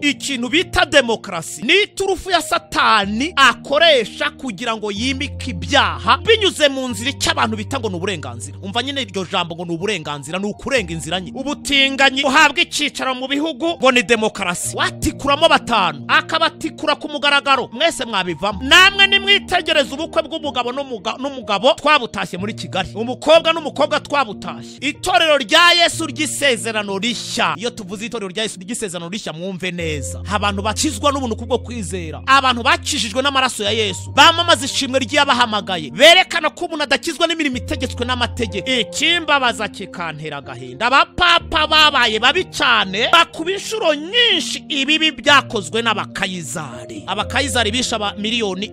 Ikintu bita demokarasi ni iturufu ya Satani akoresha kugira ngo yimike ibyaha binyuze mu nzira icyo abantu bita ngo ni uburenganzira. Umva nyine iryo jambo ngo ni uburenganzira, ni ukurenga inzira nye. Ubutinganyi uhabwa icyicaro mu bihugu ngo ni demokarasi, watikuramo batanu akabatikura ku mugaragaro, mwese mwabivamo. Namwe nimwitegereza ubukwe bw'umugabo n'umugabo twabutashye muri Kigali, umukobwa n'umukobwa twabutashye. Itorero rya Yesu ry'isezerano rishya, iyo tuvuze itorero rya Yesu ry'isezerano rishya mwumve neza, abantu bakizwa n'ubuntu kubwo kwizera, abantu bakijijwe n'amaraso ya Yesu, bamamaza ishimwe ry'abahamagaye, berekana ko umuntu adakizwa n'imirimo itegetswe n'amategeko. Ikimbabaza kikantera agahinda, abapapa babaye babi cyane, bakuba inshuro nyinshi ibibi byakozwe n'abakayizari. Abakayizari bishe aba 5 miliyoni.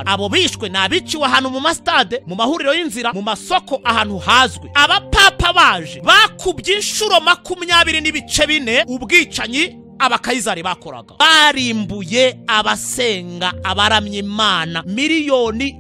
Abo bishwe ni abiciwe ahantu mu masitade, mu mahuriro y'inzira, mu masoko, ahantu hazwi. Abapapa baje bakubye inshuro 20.4 ubwicanyi abakayizari bakoraga. Barimbuye abasenga, abaramya Imana 102 miliyoni.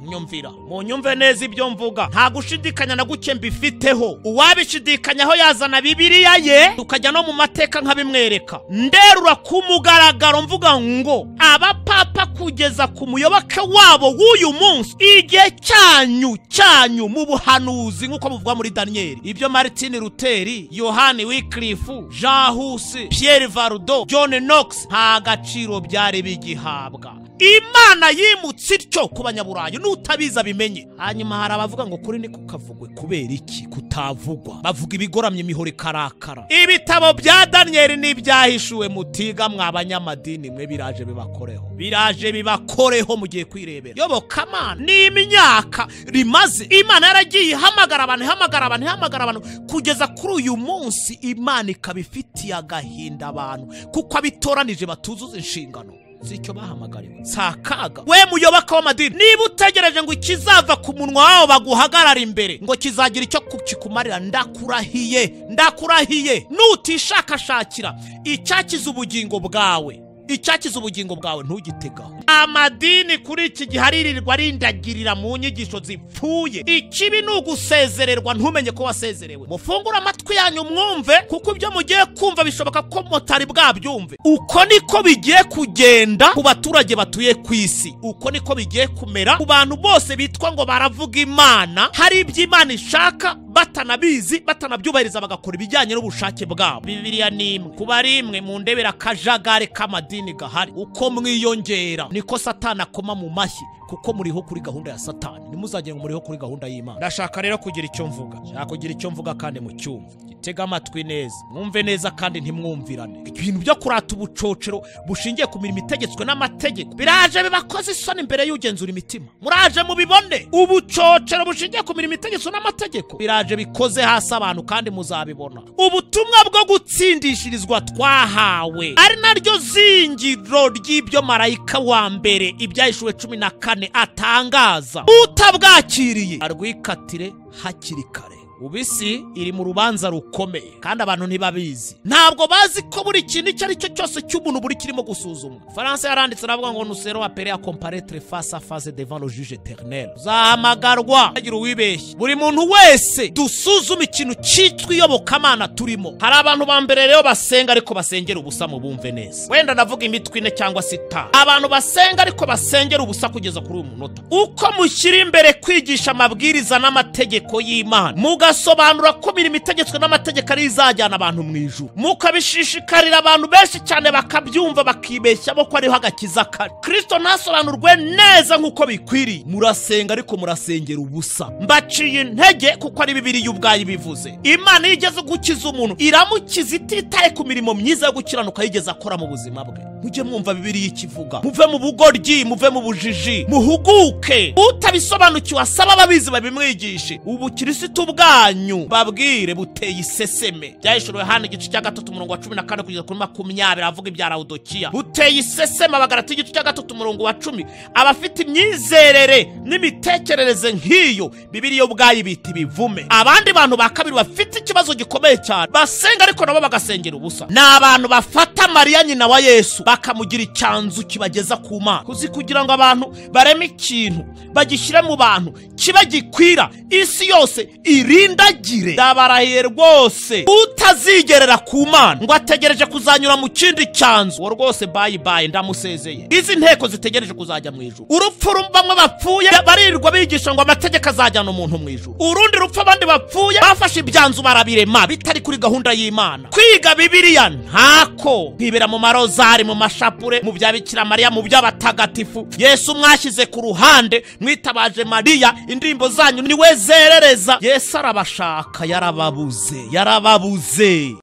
Nyumvira, munyumve neza ibyo mvuga, nta gushidikanya na guke mbifiteho. Uwabishidikanyaho yazana Bibiliya ye, tukajya no mu mateka nkabimwereka. Nderura ku mugaragaro mvuga ngo abapapa kugeza ku muyoboke wabo w'uyu munsi, igihe cyanyu cyanyu mu buhanuzi nk'uko buvugwa muri Daniyeli, ibyo Martin Luther, Yohani Wycliffe, Jean Hus, Pierre Valdo, John Knox, nta gaciro byari bigihabwa. Imana yimutse ityo ku Banyaburayi, n'utabiza bimenye. Hanyuma hari abavuga ngo kuri ni kukavugwe, kubera iki kutavugwa? Bavuga ibigoramye, imihoro ikarakara. Ibitabo bya Daniyeli n'ibyahishuwe mutiga mwa banyamadini mwe, biraje bibakoreho, biraje bibakoreho, mugiye kwirebera. Yobokamana ni imyaka rimaze Imana yaragiye ihamagara abantu, ihamagara abantu, ihamagara abantu, kugeza kuri uyu munsi Imana ikaba ifitiye agahinda abantu, kuko abitoranije batuzuza inshingano z'icyo bahamagariwe. Si akaga we muyoboka w'amadini, niba utegereje ngo ikizava ku munwa wabo baguhagarara imbere ngo kizagira icyo kikumarira, ndakurahiye, ndakurahiye, nutishakashakira icyakiza ubugingo bwawe, icyakiza ubugingo bwawe ntugitegaho. Amadini kuri iki gihe aririrwa arindagirira mu nyigisho zipfuye. Ikibi ni ugusezererwa ntumenye ko wasezerewe. Mufungure amatwi yanyu mwumve, kuko ibyo mugiye kumva bishoboka ko mutari bwabyumve. Uko niko bigiye kugenda ku baturage batuye ku isi, uko niko bigiye kumera ku bantu bose bitwa ngo baravuga Imana. Hari ibyo Imana ishaka batanabizi, batanabyubahiriza, bagakora ibijyanye n'ubushake bwabo. Bibiliya ni imwe kuba ari imwe mu ndebera akajagari k'amadini gahari. Uko mwiyongera niko Satani akoma mu mashyi, kuko muriho kuri gahunda ya Satani, ntimuzagire ngo muriho kuri gahunda y'Imana. Ndashaka rero kugira icyo mvuga, nshaka kugira icyo mvuga kandi mu cyumva gitega amatwi neza, mwumve neza kandi ntimwumvirane. Ibintu byo kurata ubucocero bushingiye ku mirimo itegetswe n'amategeko biraje bibakoze isoni imbere y'ugenzura imitima. Muraje mubibone, ubucocero bushingiye ku mirimo itegetswe n'amategeko biraje bikoze hasi abantu, kandi muzabibona. Ubutumwa bwo gutsindishirizwa twahawe, ari naryo zingiro ry'ibyo marayika wa mbere, Ibyahishuwe 14, atangaza, utabwakiriye arwikatire hakiri kare. Ubu isi iri mu rubanza rukomeye kandi abantu ntibabizi, ntabwo bazi ko buri kintu icyo ari cyo cyose cy'umuntu buri kirimo gusuzumwa. Faransa yaranditse aravuga ngo nous serons appelés à comparaître face à face devant le juge éternel. Uzahamagarwa, agira uwibeshye, buri muntu wese dusuzume ikintu cyitwa iyobokamana turimo. Hari abantu ba mbere rero basenga ariko basengera ubusa, mu bumve neza. Wenda ndavuga imitwe ine cyangwa se itanu. Abantu basenga ariko basengera ubusa kugeza kuri uyu munota. Uko mushyira imbere kwigisha amabwiriza n'amategeko y'Imana, mugasobanura ko imirimo itegetswe n'amategeko ari izajyana abantu mu ijuru, mukabishishikarira abantu benshi cyane bakabyumva, bakibeshyamo ko ariho agakiza kari, Kristo ntasobanurwe neza nk'uko bikwiriye, murasenga ariko murasengera ubusa. Mbaciye intege kuko ari Bibiliya ubwayo ibivuze. Imana iyo igeze gukiza umuntu, iramukiza ititaye ku mirimo myiza yo gukiranuka yigeze akora mu buzima bwe. Mujye mwumva Bibiliya ikivuga, muve mu bugoryi, muve mu bujiji, muhuguke. Utabisobanukiwe asaba ababizi babimwigishe. Ubukirisitu bwanyu babwire buteye iseseme. Byahishuriwe hano igice cya 3 umurongo wa 14 kugeza kuri 20, avuga ibya Lawudokiya. Buteye iseseme. Abagalati igice cya 3 umurongo wa 10, abafite imyizerere n'imitekerereze nk'iyo Bibiliya ubwayo ibita ibivume. Abandi bantu ba kabiri bafite ikibazo gikomeye cyane, basenga ariko nabo bagasengera ubusa, ni abantu bafata Mariya nyina wa Yesu bakamugira icyanzu kibageza ku Mana. Kuzi kugira ngo abantu bareme ikintu bagishyire mu bantu kiba gikwira isi yose iri Murindagire, ndabarahiye rwose, utazigerera ku Mana ngo ategereje kuzanyura mu kindi cyanzu, uwo rwose bayi bayi, ndamusezeye. Izi nteko zitegereje kuzajya mu ijuru, urupfu bamwe bapfuye barirwa bigisha ngo amategeko azajyana umuntu mu ijuru, urundi rupfu abandi bapfuye bafashe ibyanzu barabirema bitari kuri gahunda y'Imana. Kwiga Bibiliya ntako, kwibera mu marozari, mu mashapure, mu bya Bikira Mariya, mu by'abatagatifu. Yesu mwashyize ku ruhande, mwitabaje Mariya, indirimbo zanyu niwe zerereza. Yesu arabashaka, yarababuze, yarababuze.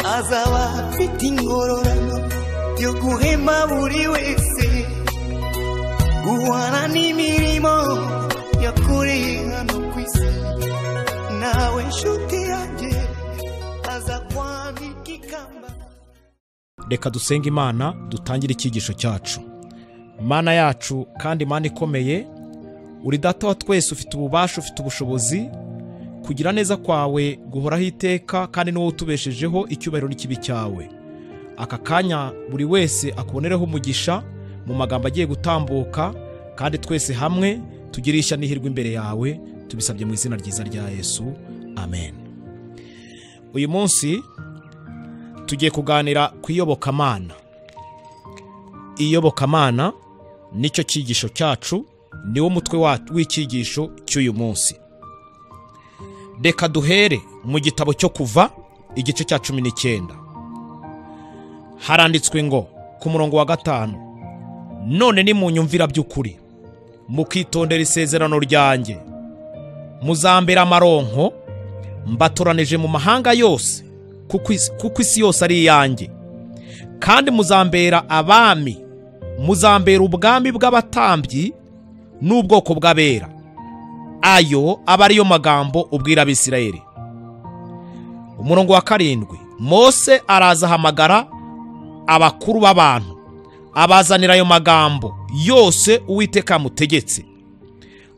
Azaba afite ingororano yo guhema buri wese, guhana n'imirimo yakoreye hano ku isi. Nawe nshuti yanjye aza kwambika ikamba. Reka dusenge Imana dutangire icyigisho cyacu. Mana yacu kandi Mana ikomeye, uri data wa twese, ufite ububasha, ufite ubushobozi. Kugira neza kwawe guhoraho iteka, kandi niwowe utubeshejeho, icyubahiro n'ikibi cyawe. Aka kanya buri wese akubonereho umugisha mu magambo agiye gutambuka, kandi twese hamwe tugire ishya n'ihirwe imbere yawe. Tubisabye mu izina ryiza rya Yesu, amen. Uyu munsi tugiye kuganira ku iyobokamana. Iyobokamana nicyo cyigisho cyacu, niwo mutwe w'icyigisho cy'uyu munsi. Reka duhere mu gitabo cyo Kuva igice cya 19. Haranditswe ngo ku murongo wa 5, none nimunyumvira by'ukuri mukitondera isezerano ryanjye, muzambera amaronko, mbatoranije mu mahanga yose, kuko isi yose ari iyanjye, kandi muzambera abami, muzambera ubwami bw'abatambyi n'ubwoko bw'abera. Ayo aba ariyo magambo ubwira Abisirayeli. Umurongo wa 7, Mose araza ahamagara abakuru b'abantu, abazanira ayo magambo yose Uwiteka amutegetse.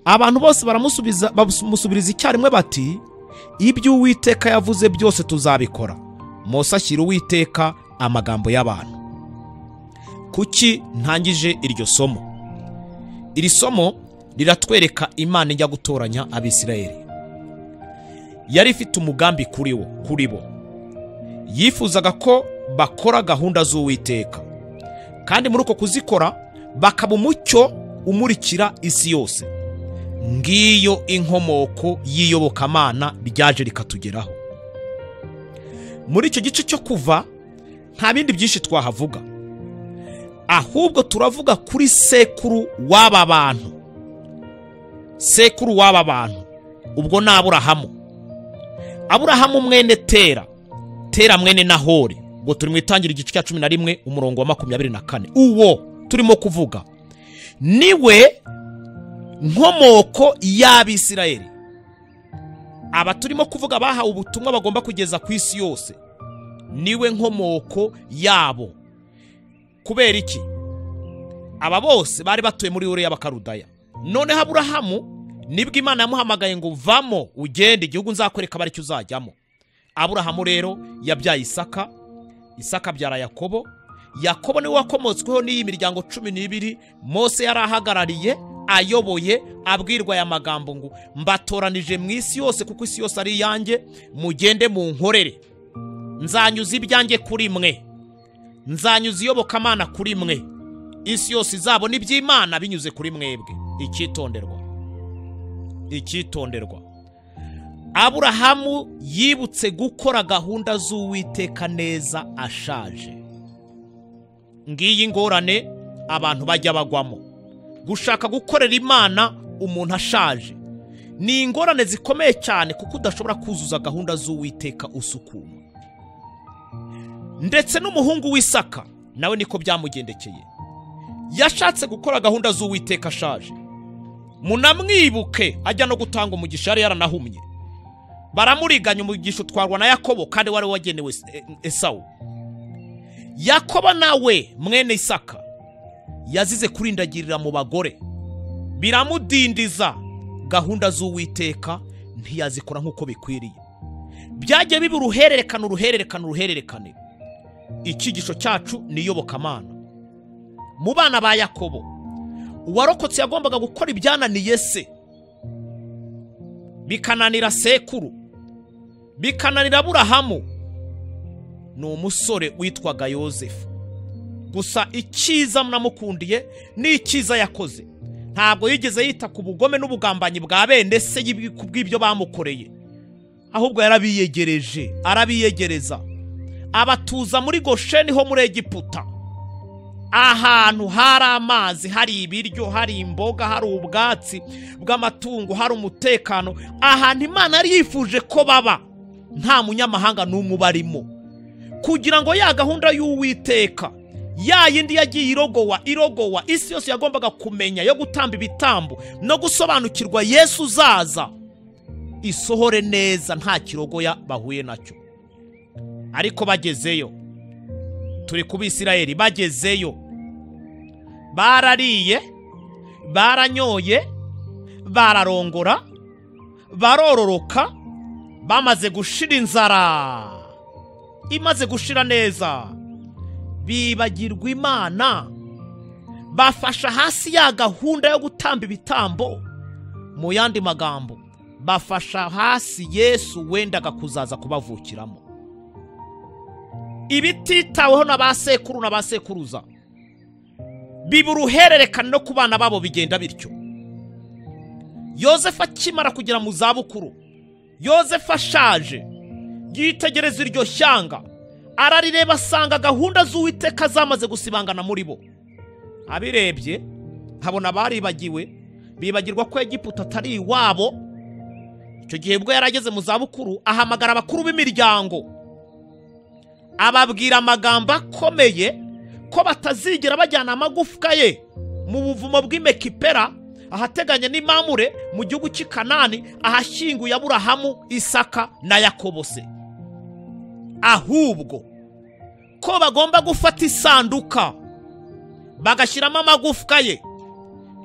Abantu bose baramusubiza, bamusubiriza icyarimwe bati, ibyo Uwiteka yavuze byose tuzabikora. Mose ashyira Uwiteka amagambo y'abantu. Kuki ntangije iryo somo? Iri somo riratwereka Imana ijya gutoranya Abisirayeli. Yari ifite umugambi kuri bo. Yifuzaga ko bakora gahunda z'Uwiteka, kandi muri uko kuzikora bakaba umucyo umurikira isi yose. Ngiyo inkomoko y'iyobokamana ryaje rikatugeraho. Muri icyo gice cyo Kuva nta bindi byinshi twahavuga, ahubwo turavuga kuri sekuru w'aba bantu. Sekuru w'aba bantu ubwo ni Aburahamu. Aburahamu mwene Tera, Tera mwene Nahori. Ubwo turi mu itangira igice cya 11 umurongo wa 24. Uwo turimo kuvuga niwe nkomoko y'Abisirayeli. Aba turimo kuvuga bahawe ubutumwa bagomba kugeza ku isi yose, niwe nkomoko yabo. Kubera iki? Aba bose bari batuye muri Uri y'Abakaludaya. Noneho Aburahamu nibwo Imana yamuhamagaye ngo vamo ugende, igihugu nzakwereka bari cyo uzajyamo. Aburahamu rero yabyaye Isaka, Isaka abyara Yakobo. Yakobo niwe wakomotsweho n'iyi miryango 12 Mose yari ahagarariye, ayoboye, abwirwa aya magambo ngo mbatoranije mu isi yose kuko isi yose ari iyanjye, mugende munkorere, nzanyuza ibyanjye kuri mwe, nzanyuza iyobokamana kuri mwe, isi yose izabona iby'Imana binyuze kuri mwebwe. Icyitonderwa, icyitonderwa. Aburahamu yibutse gukora gahunda z'Uwiteka neza ashaje. Ngiyi ingorane abantu bajya bagwamo, gushaka gukorera Imana umuntu ashaje ni ingorane zikomeye cyane, kuko udashobora kuzuza gahunda z'Uwiteka usukuma. Ndetse n'umuhungu w'Isaka nawe niko byamugendekeye, yashatse gukora gahunda z'Uwiteka ashaje. Munamwibuke ajya no gutanga umugisha, yari yaranahumye, baramuriganya, umugisha utwarwa na Yakobo kandi wari wagenewe Esawu. Yakobo nawe mwene Isaka yazize kurindagirira mu bagore, biramudindiza, gahunda z'Uwiteka ntiyazikora nk'uko bikwiriye. Byagiye biba uruhererekane, uruhererekane, uruhererekane. Icyigisho cyacu ni iyobokamana. Mu bana ba Yakobo, Uwarokotse yagombaga gukora ibyananiye se, bikananira sekuru, bikananira Aburahamu. Ni umusore witwaga Yozefu. Gusa icyiza munamukundiye ni icyiza yakoze. Ntabwo yigeze yita ku bugome n'ubugambanyi bwa bene se bw'ibyo bamukoreye, ahubwo yarabiyegereje, arabiyegereza, abatuza muri Gosheni ho muri Egiputa, ahantu hari amazi, hari ibiryo, hari imboga, hari ubwatsi bw'amatungo, hari umutekano, ahantu Imana yari yifuje ko baba nta munyamahanga n'umwe ubarimo, kugira ngo ya gahunda y'Uwiteka, ya yindi yagiye irogowa isi yose yagombaga kumenya, yo gutamba ibitambo no gusobanukirwa Yesu uzaza, isohore neza nta kirogoya bahuye nacyo. Ariko bagezeyo, turi ku Bisirayeli, bagezeyo barariye, baranyoye, bararongora, barororoka, bamaze gushira inzara, imaze gushira neza, bibagirwa Imana, bafasha hasi ya gahunda yo gutamba ibitambo. Mu yandi magambo, bafasha hasi Yesu wendaga kuzaza kubavukiramo. Ibititaweho na ba sekuru na ba sekuruza biba uruhererekane no ku bana babo, bigenda bityo. Yozefu akimara kugera mu zabukuru, Yozefu ashaje, yitegereza iryo shyanga, ararireba asanga gahunda z'Uwiteka zamaze gusibangana muri bo. Abirebye habona baribagiwe, bibagirwa ko Egiputa atari iwabo. Icyo gihe bwo yarageze mu zabukuru, ahamagara abakuru b'imiryango, ababwira amagambo akomeye ko batazigera bajyana amagufwa ye mu buvumo bw'Imekipera, ahateganye n'Imamure mu gihugu cy'i Kanani, ahashyinguye Aburahamu, Isaka na Yakobo se, ahubwo ko bagomba gufata isanduka bagashyiramo amagufwa ye.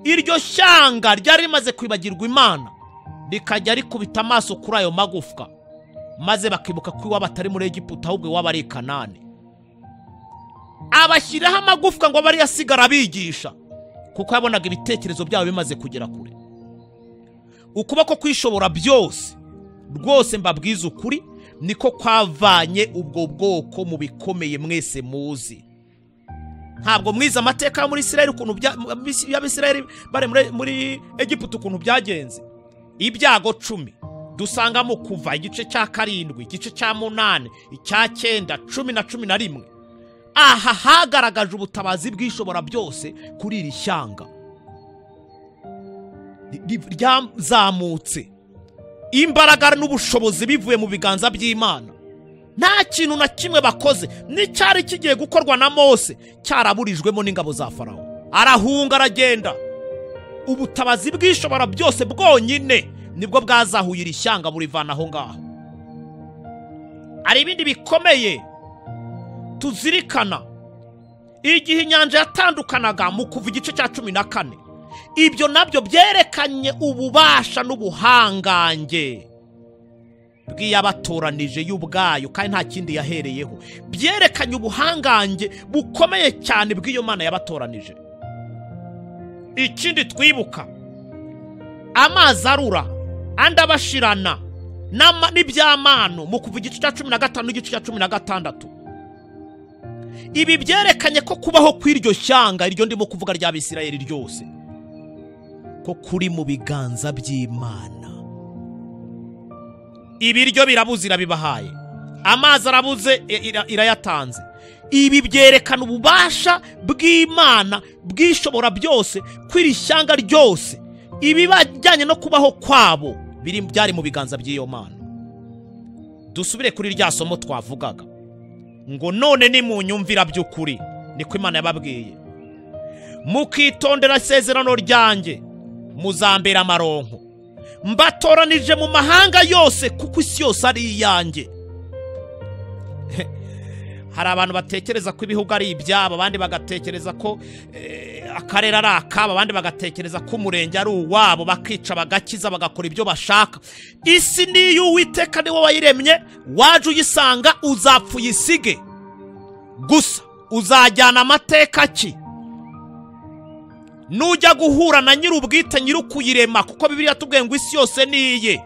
Iryo shyanga ryari rimaze kwibagirwa Imana rikajya rikubita amaso kuri ayo magufwa, maze bakibuka ko iwabo atari muri Egiputa, ahubwo iwabo ari i Kanani. Abashyiraho amagufwa ngo bari asigara abigisha, kuko yabonaga ibitekerezo byabo bimaze kugera kure. Ukuboko kwishobora byose rwose, mbabwiza ukuri, niko kwavanye ubwo bwoko mu bikomeye mwese muzi. Ntabwo mwize amateka muri Isirayeli, ukuntu y'Abisirayeli bari muri Egiputa, ukuntu byagenze. Ibyago 10 dusangamo kuva igice cya 7, igice cya 8, icya 9, 10 na 11. Aha hagaragaje ubutabazi bw'ishobora byose kuri iri shyanga ryazamutse, imbaraga n'ubushobozi bivuye mu biganza by'Imana. Nta kintu na kimwe bakoze, n'icyari kigiye gukorwa na Mose cyaraburijwemo n'ingabo za Farawo. Arahunga aragenda. Ubutabazi bw'ishobora byose bwonyine nibwo bwazahuye iri shyanga burivana aho ngaho. Hari ibindi bikomeye tuzirikana. Igihe inyanja yatandukanaga mu kuva igice cya 14, ibyo nabyo byerekanye ububasha n'ubuhangange bw'iyabatoranije y'ubwayo, kandi nta kindi yahereyeho. Byerekanye ubuhangange bukomeye cyane bw'iyo Mana yabatoranije. Ikindi twibuka, amazi arura andi abashirana n'ibyamano mu kuva igice cya 15 n'igice cya 16. Ibi byerekanye ko kubaho kw'iryo shyanga, iryo ndimo kuvuga ry'Abisirayeli ryose, ko kuri mu biganza by'Imana. Ibiryo birabuze irabibahaye, amazi arabuze irayatanze. Ibi byerekana ububasha bw'Imana bwishobora byose kw'iri shyanga ryose. Ibibajyanye no kubaho kwabo byari mu biganza by'iyo Mana. Dusubire kuri rya somo twavugaga ngo none nimunyumvira by'ukuri, niko Imana yababwiye, mukitondera isezerano ryanjye, muzambera amaronko. Mbatoranije mu mahanga yose, kuko isi yose ari iyanjye. Hari abantu batekereza ko ibihugu ari ibyabo, abandi bagatekereza ko akarere ari akabo, abandi bagatekereza ko umurenge ari uwabo, bakica bagakiza bagakora ibyo bashaka. Isi ni iy'Uwiteka, ni wowe wayiremye, waje uyisanga uzapfa uyisige. Gusa uzajyana amateka ki? Nujya guhura na nyir'ubwite, nyir'ukuyirema, kuko Bibiliya tubwiye ngo isi yose ni iye,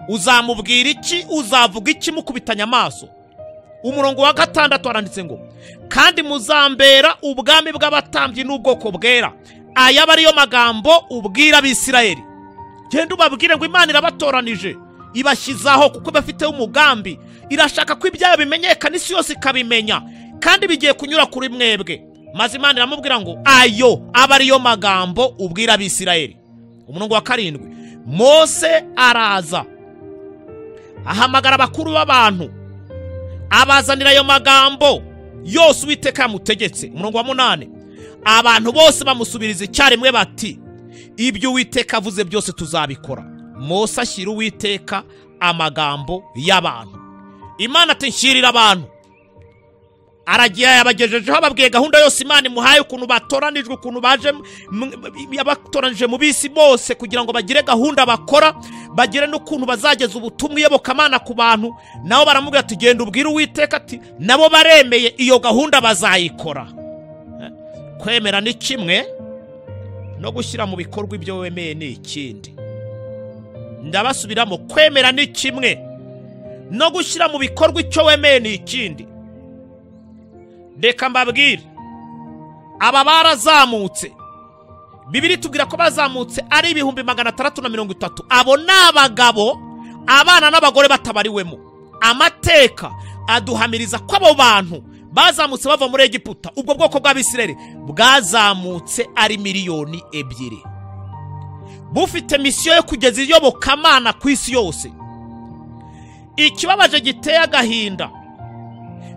uzamubwira iki? Uzavuga iki mukubitanya amaso? Umurongo wa 6 haranditse ngo kandi muzambera ubwami bw'abatambyi n'ubwoko bwera. Aya aba ariyo magambo ubwira Abisirayeli. Genda ubabwire ngo Imana irabatoranije, ibashyizaho kuko bafiteho umugambi, irashaka ko ibyayo bimenyekana, isi yose ikabimenya, kandi bigiye kunyura kuri mwebwe. Maze Imana iramubwira ngo ayo aba ariyo magambo ubwira Abisirayeli. Umurongo wa 7, Mose araza ahamagara abakuru b'abantu, abazanira ayo magambo yose Uwiteka yamutegetse. Umurongo wa 8, abantu bose bamusubiriza icyarimwe bati ibyo Uwiteka avuze byose tuzabikora. Mose ashyira Uwiteka amagambo y'abantu. Imana ati nshyirira abantu. Aragiye yabagejejeho, ababwiye gahunda yose Imana imuhaye, ukuntu batoranijwe, ukuntu baje yabatoranije mu bisi bose kugira ngo bagire gahunda bakora, bagire n'ukuntu bazageza ubutumwa iyobokamana ku bantu. Nabo baramubwira ati genda ubwire Uwiteka ati nabo baremeye iyo gahunda bazayikora. Kwemera ni kimwe, no gushyira mu bikorwa ibyo wemeye ni ikindi. Ndabasubiramo, kwemera ni kimwe, no gushyira mu bikorwa icyo wemeye ni ikindi. Reka mbabwire, aba barazamutse. Bibiliya itubwira ko bazamutse ari 630,000. Abo ni abagabo, abana n'abagore batabariwemo. Amateka aduhamiriza ko abo bantu bazamutse bava muri Egiputa, ubwo bwoko bw'Abisirayeli bwazamutse ari 2 miliyoni, bufite misiyo yo kugeza iyobokamana ku isi yose. Ikibabaje giteye agahinda,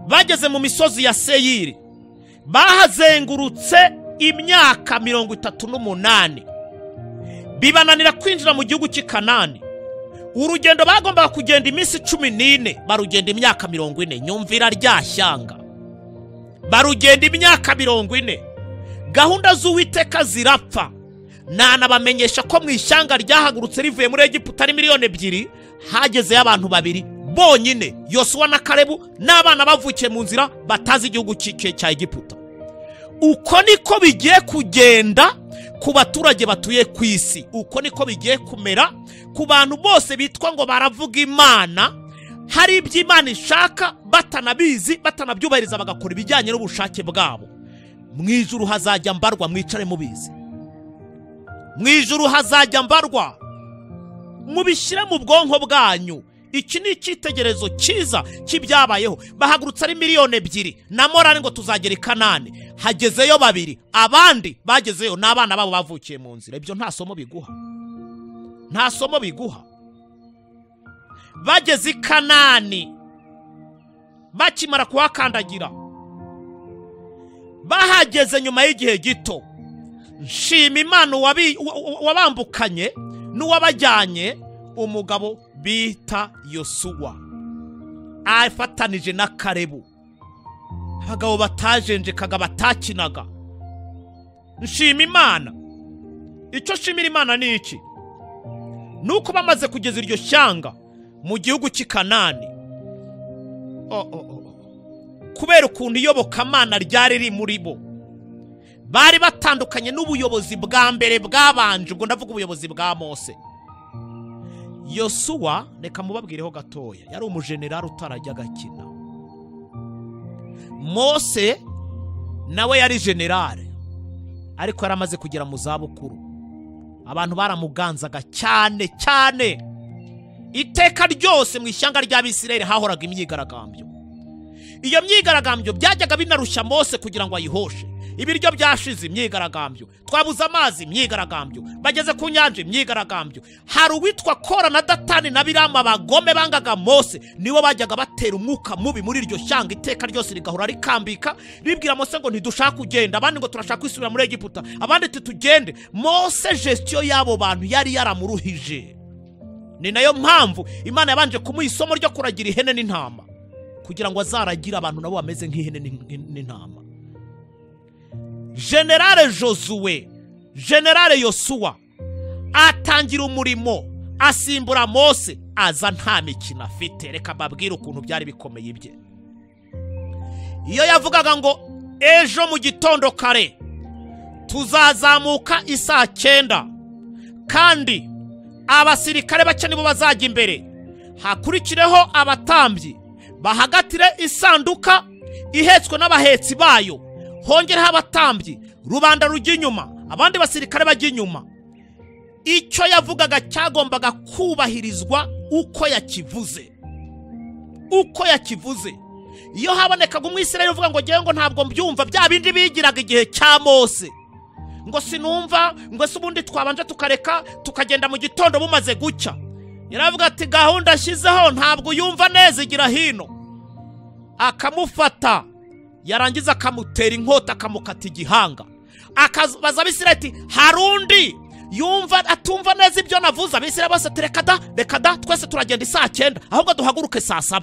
bageze mu misozi ya Seyiri, bahazengurutse imyaka 38, bibananira kwinjira mu gihugu cy'i Kanani. Urugendo bagombaga kugenda iminsi 14, barugenda imyaka 40. Nyumvira rya shyanga, barugenda imyaka 40. Gahunda z'Uwiteka zirapfa. Nanabamenyesha ko mu ishyanga ryahagurutse rivuye muri Egiputa ari 2 miliyoni, hagezeyo abantu 2 bonyine, Yosuwa na Kalebu, n'abana bavukiye mu nzira batazi igihugu cya Egiputa. Uko niko bigiye kugenda ku baturage batuye ku isi, uko niko bigiye kumera ku bantu bose bitwa ngo baravuga Imana. Hari ibyo Imana ishaka batanabizi, batanabyubahiriza, bagakora ibijyanye n'ubushake bwabo. Mu ijuru hazajya mbarwa, mwicare mubizi. Mu ijuru hazajya mbarwa, mubishyire mu bwonko bwanyu. Iki ni icyitegererezo cyiza cy'ibyabayeho. Bahagurutse ari 2 miliyoni na morale ngo tuzagera i Kanani, hagezeyo 2, abandi bagezeyo n'abana babo bavukiye mu nzira. Ibyo nta somo biguha, nta somo biguha. Bageze i Kanani, bakimara kuhakandagira, bahageze nyuma y'igihe gito, nshima Imana wabambukanye n'uwabajyanye, umugabo bita Yosuwa afatanije na Kalebu, abagabo batajenjekaga, batakinaga. Nshima Imana. Icyo nshimira Imana ni iki? Nuko bamaze kugeza iryo shyanga mu gihugu cy'i Kanani, kubera ukuntu iyobokamana ryari riri muri bo, bari batandukanye n'ubuyobozi bwa mbere bwabanje. Ubwo ndavuga ubuyobozi bwa Mose. Yosuwa, reka mubabwireho gatoya, yari umujenerali utarajyaga akina. Mose nawe yari generale, ariko yari amaze kugera mu zabukuru. Abantu baramuganzaga cyane cyane. Iteka ryose mu ishyanga ry'Abisirayeli hahoraga imyigaragambyo. Iyo myigaragambyo byajyaga binarushya Mose kugira ngo ayihoshe. Ibiryo byashize, imyigaragambyo. Twabuze amazi, imyigaragambyo. Bageze ku nyanja, imyigaragambyo. Hari uwitwa Kora na Datani na Biramu, abagome bangaga Mose, nibo bajyaga batera umwuka mubi muri iryo shyanga. Iteka ryose rigahora rikambika, ribwira Mose ngo ntidushaka kugenda, abandi ngo turashaka kwisubira muri Egiputa, abandi titugende. Mose gestion y'abo bantu yari yaramuruhije. Ni nayo mpamvu Imana yabanje kumuha isomo ryo kuragira ihene n'intama, kugira ngo azaragire abantu nabo bameze nk'ihene n'intama. Generale Josué, Generale Yosuwa atangira umurimo, asimbura Mose, aza nta mikino afite. Reka mbabwire ukuntu byari bikomeye ibye. Iyo yavugaga ngo ejo mu gitondo kare Tuzazamuka isaa 9, kandi abasirikare bake nibo bazajya imbere, hakurikireho abatambyi bahagatire isanduka ihetswe n'abahetsi bayo, hongereho abatambyi, rubanda rujya inyuma, abandi basirikare bajya inyuma. Icyo yavugaga cyagombaga kubahirizwa uko yakivuze, uko yakivuze. Iyo habonekaga Umwisirayeli uvuga ngo ngewe ngo ntabwo mbyumva, bya bindi bigiraga igihe cya Mose, ngo sinumva, ngo se ubundi twabanje tukareka tukagenda mu gitondo bumaze gucya, yaravuga ati gahunda ashyizeho ntabwo uyumva neza, igira hino. Akamufata, yarangiza akamutera inkota, akamukata igihanga. Akabaza Abisirayeli ati hari undi yumva atumva neza ibyo navuze? Abisirayeli bose ati reka da, reka da, twese turagenda isaa 9, ahubwo duhaguruke saa 7.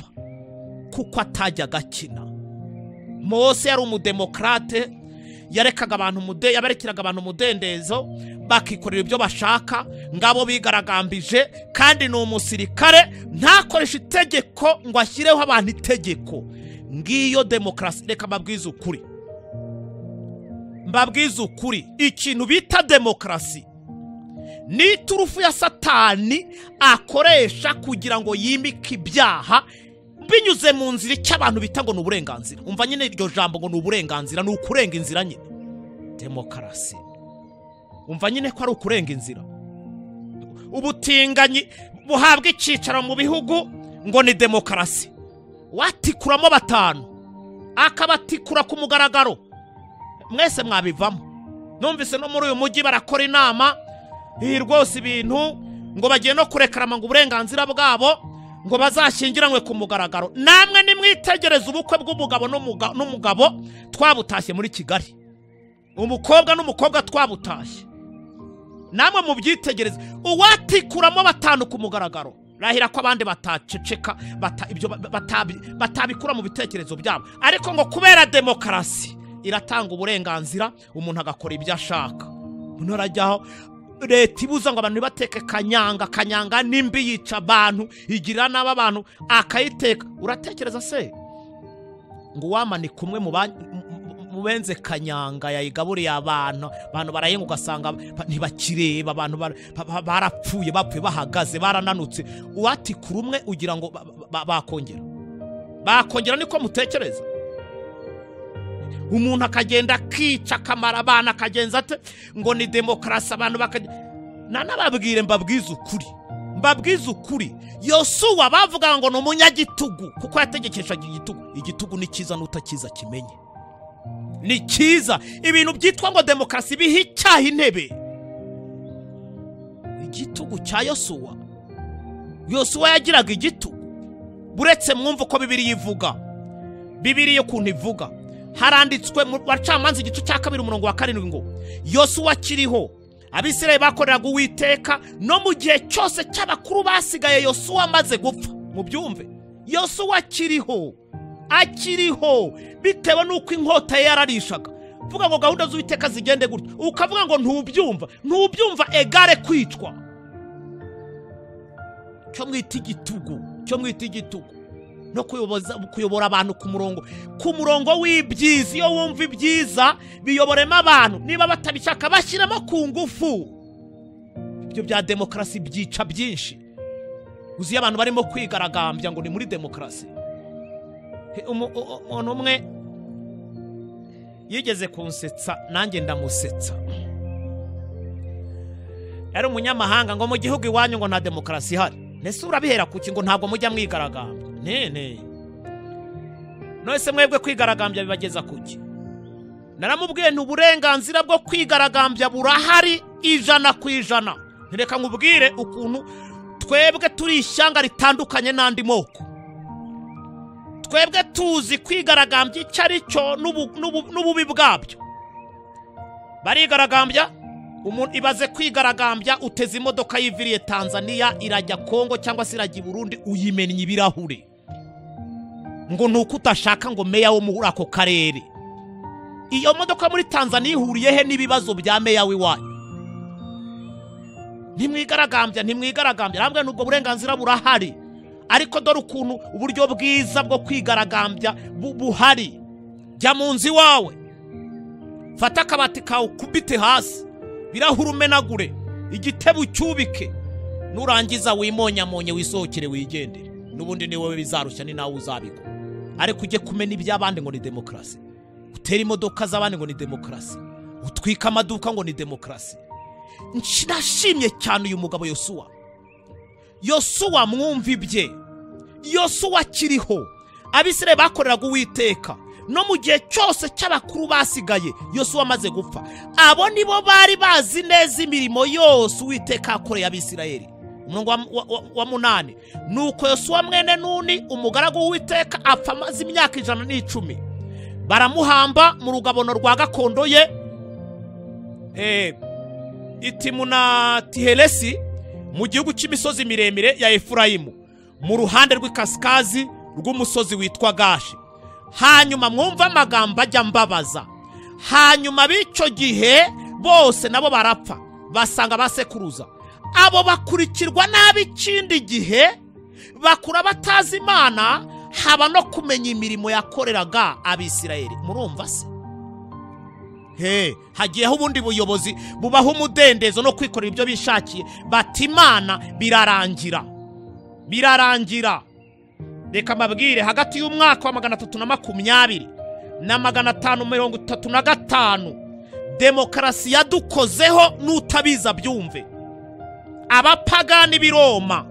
Kuko atajyaga akina. Mose yari umudemokrate, yarekaga abantu yabarekeraga abantu umudendezo, bakikorera ibyo bashaka, ngabo bigaragambije, kandi ni umusirikare, ntakoresha itegeko ngo ashyireho abantu itegeko. Ngiyo demokarasi. Reka mbabwize ukuri, mbabwize ukuri, ikintu bita demokarasi ni iturufu ya Satani akoresha kugira ngo yimike ibyaha binyuze mu nzira icyo abantu bita ngo ni uburenganzira. Umva nyine iryo jambo ngo ni uburenganzira, ni ukurenga inzira nyine. Demokarasi, umva nyine ko ari ukurenga inzira. Ubutinganyi buhabwa icyicaro mu bihugu ngo ni demokarasi, watikuramo 5 akabatikura ku mugaragaro, mwese mwabivamo. Numvise no muri uyu mujyi barakora inama iyi rwose ibintu ngo bagiye no kurekarama ngo uburenganzira bwabo ngo bazashyingiranwe ku mugaragaro. Namwe nimwitegereze ubukwe bw'umugabo n'umugabo twabutashye muri Kigali, umukobwa n'umukobwa twabutashye, namwe mubyitegereze. Uwatikuramo 5 ku mugaragaro, rahira ko abandi bataceceka, ibyo batabikura mu bitekerezo byabo. Ariko ngo kubera demokarasi iratanga uburenganzira, umuntu agakora ibyo ashaka. Umuntu arajyaho, leta ibuza ngo abantu ntibateke kanyanga, kanyanga nimbi yica abantu, igira nabi abantu, akayiteka. Uratekereza se ngo uwamanika umwe mu benze kanyanga yayigaburiye abantu, abantu barayenga ugasanga ntibakireba, abantu barapfuye, bapfuye bahagaze, barananutse. Uwatikura umwe ugira ngo bakongera, bakongera, niko mutekereza? Umuntu akagenda akica akamara abana, akagenza ate ngo ni demokarasi, abantu bakajya. Nanababwire, mbabwize ukuri, mbabwize ukuri, Yosuwa bavuga ngo ni umunyagitugu kuko yategekeshaga igitugu. Igitugu ni cyiza n'utakiza kimenye, ni cyiza. Ibintu byitwa ngo demokarasi biha icyaha intebe. Igitugu cya Yosuwa, Yosuwa yagiraga igitugu. Buretse mwumva uko Bibiliya ivuga, Bibiliya ukuntu ivuga, haranditswe mu Bacamanza igice cya 2 umurongo wa 7 ngo Yosuwa akiriho Abisirayeli bakoreraga Uwiteka no mu gihe cyose cy'abakuru basigaye Yosuwa amaze gupfa. Mubyumve, Yosuwa akiriho, akiriho, bitewe n'uko inkota ye yararishaga. Vuga ngo gahunda z'Uwiteka zigende gutya, ukavuga ngo ntubyumva, ntubyumva egare kwicwa. Cyo mwita igitugu, cyo mwita igitugu no kuyobora abantu ku murongo, ku murongo w'ibyiza. Iyo wumva ibyiza biyoboremo abantu, niba batabishaka bashyiramo ku ngufu. Ibyo bya demokarasi byica byinshi. Uzi abantu barimo kwigaragambya ngo ni muri demokarasi. Umuntu umwe yigeze kunsetsa, nanjye ndamusetsa. Yari umunyamahanga ngo mu gihugu iwanyu ngo nta demokarasi ihari. Nese urabihera kuki ngo ntabwo mujya mwigaragambya? Nene none mwebwe kwigaragambya bibageza kuki? Naramubwiye nti uburenganzira bwo kwigaragambya burahari 100%. Ntireka nkubwire ukuntu twebwe turi ishyanga ritandukanye n'andi moko. Twebwe tuzi kwigaragambya icyo ari cyo n'ububi bwabyo. Barigaragambya, umuntu ibaze kwigaragambya uteze imodoka yiviriye Tanzania irajya Kongo cyangwa se irajya i Burundi, uyimennye ibirahure ngo nuko utashaka ngo meya wo muri ako karere. Iyo modoka muri Tanzania ihuriye he n'ibibazo bya meya w'iwanyu? Ntimwigaragambya, ntimwigaragambya. Ntabwo nubwo burenganzira burahari, ariko dore ukuntu uburyo bwiza bwo kwigaragambya buhari. Jya mu nzu iwawe, Fata akabati kawe ukubite hasi, birahura umenagure, igitebo ucyubike, nurangiza wimonyamonye wisohokere wigendere. N'ubundi ni wowe bizarushya, ni nawe uzabigwa. Ariko ujye kumena iby'abandi ngo ni demokarasi, utera imodoka z'abandi ngo ni demokarasi, utwika amaduka ngo ni demokarasi. Nashimye cyane uyu mugabo Yosuwa. Yosuwa mwumva ibye. Yosuwa akiriho, Abisirayeli bakoreraga Uwiteka no mu gihe cyose cy'abakuru basigaye Yosuwa amaze gupfa. Abo nibo bari bazi neza imirimo yose Uwiteka yakoreye Abisirayeli. Umurongo wa 8, nuko Yosuwa mwene Nuni umugaragu w'Uwiteka apfa amaze imyaka 110, baramuhamba mu rugabono rwa gakondo ye Itimunatiheresi mu gihugu cy'imisozi miremire ya Efurayimu, mu ruhande rw'ikasikazi rw'umusozi witwa Gashi. Hanyuma mwumva amagambo ajya mbabaza. Hanyuma b'icyo gihe bose nabo barapfa, basanga basekuruza. Abo bakurikirwa n'ab'ikindi gihe bakura batazi Imana, haba no kumenya imirimo yakoreraga Abisirayeli. Murumva se? He, hagiyeho ubundi buyobozi bubaho umudendezo no kwikorera ibyo bishakiye, bati Imana birarangira. Birarangira. Reka mbabwire, hagati y'umwaka wa 320 na 535 demokarasi yadukozeho n'utabiza byumve. Abapagani b'i Roma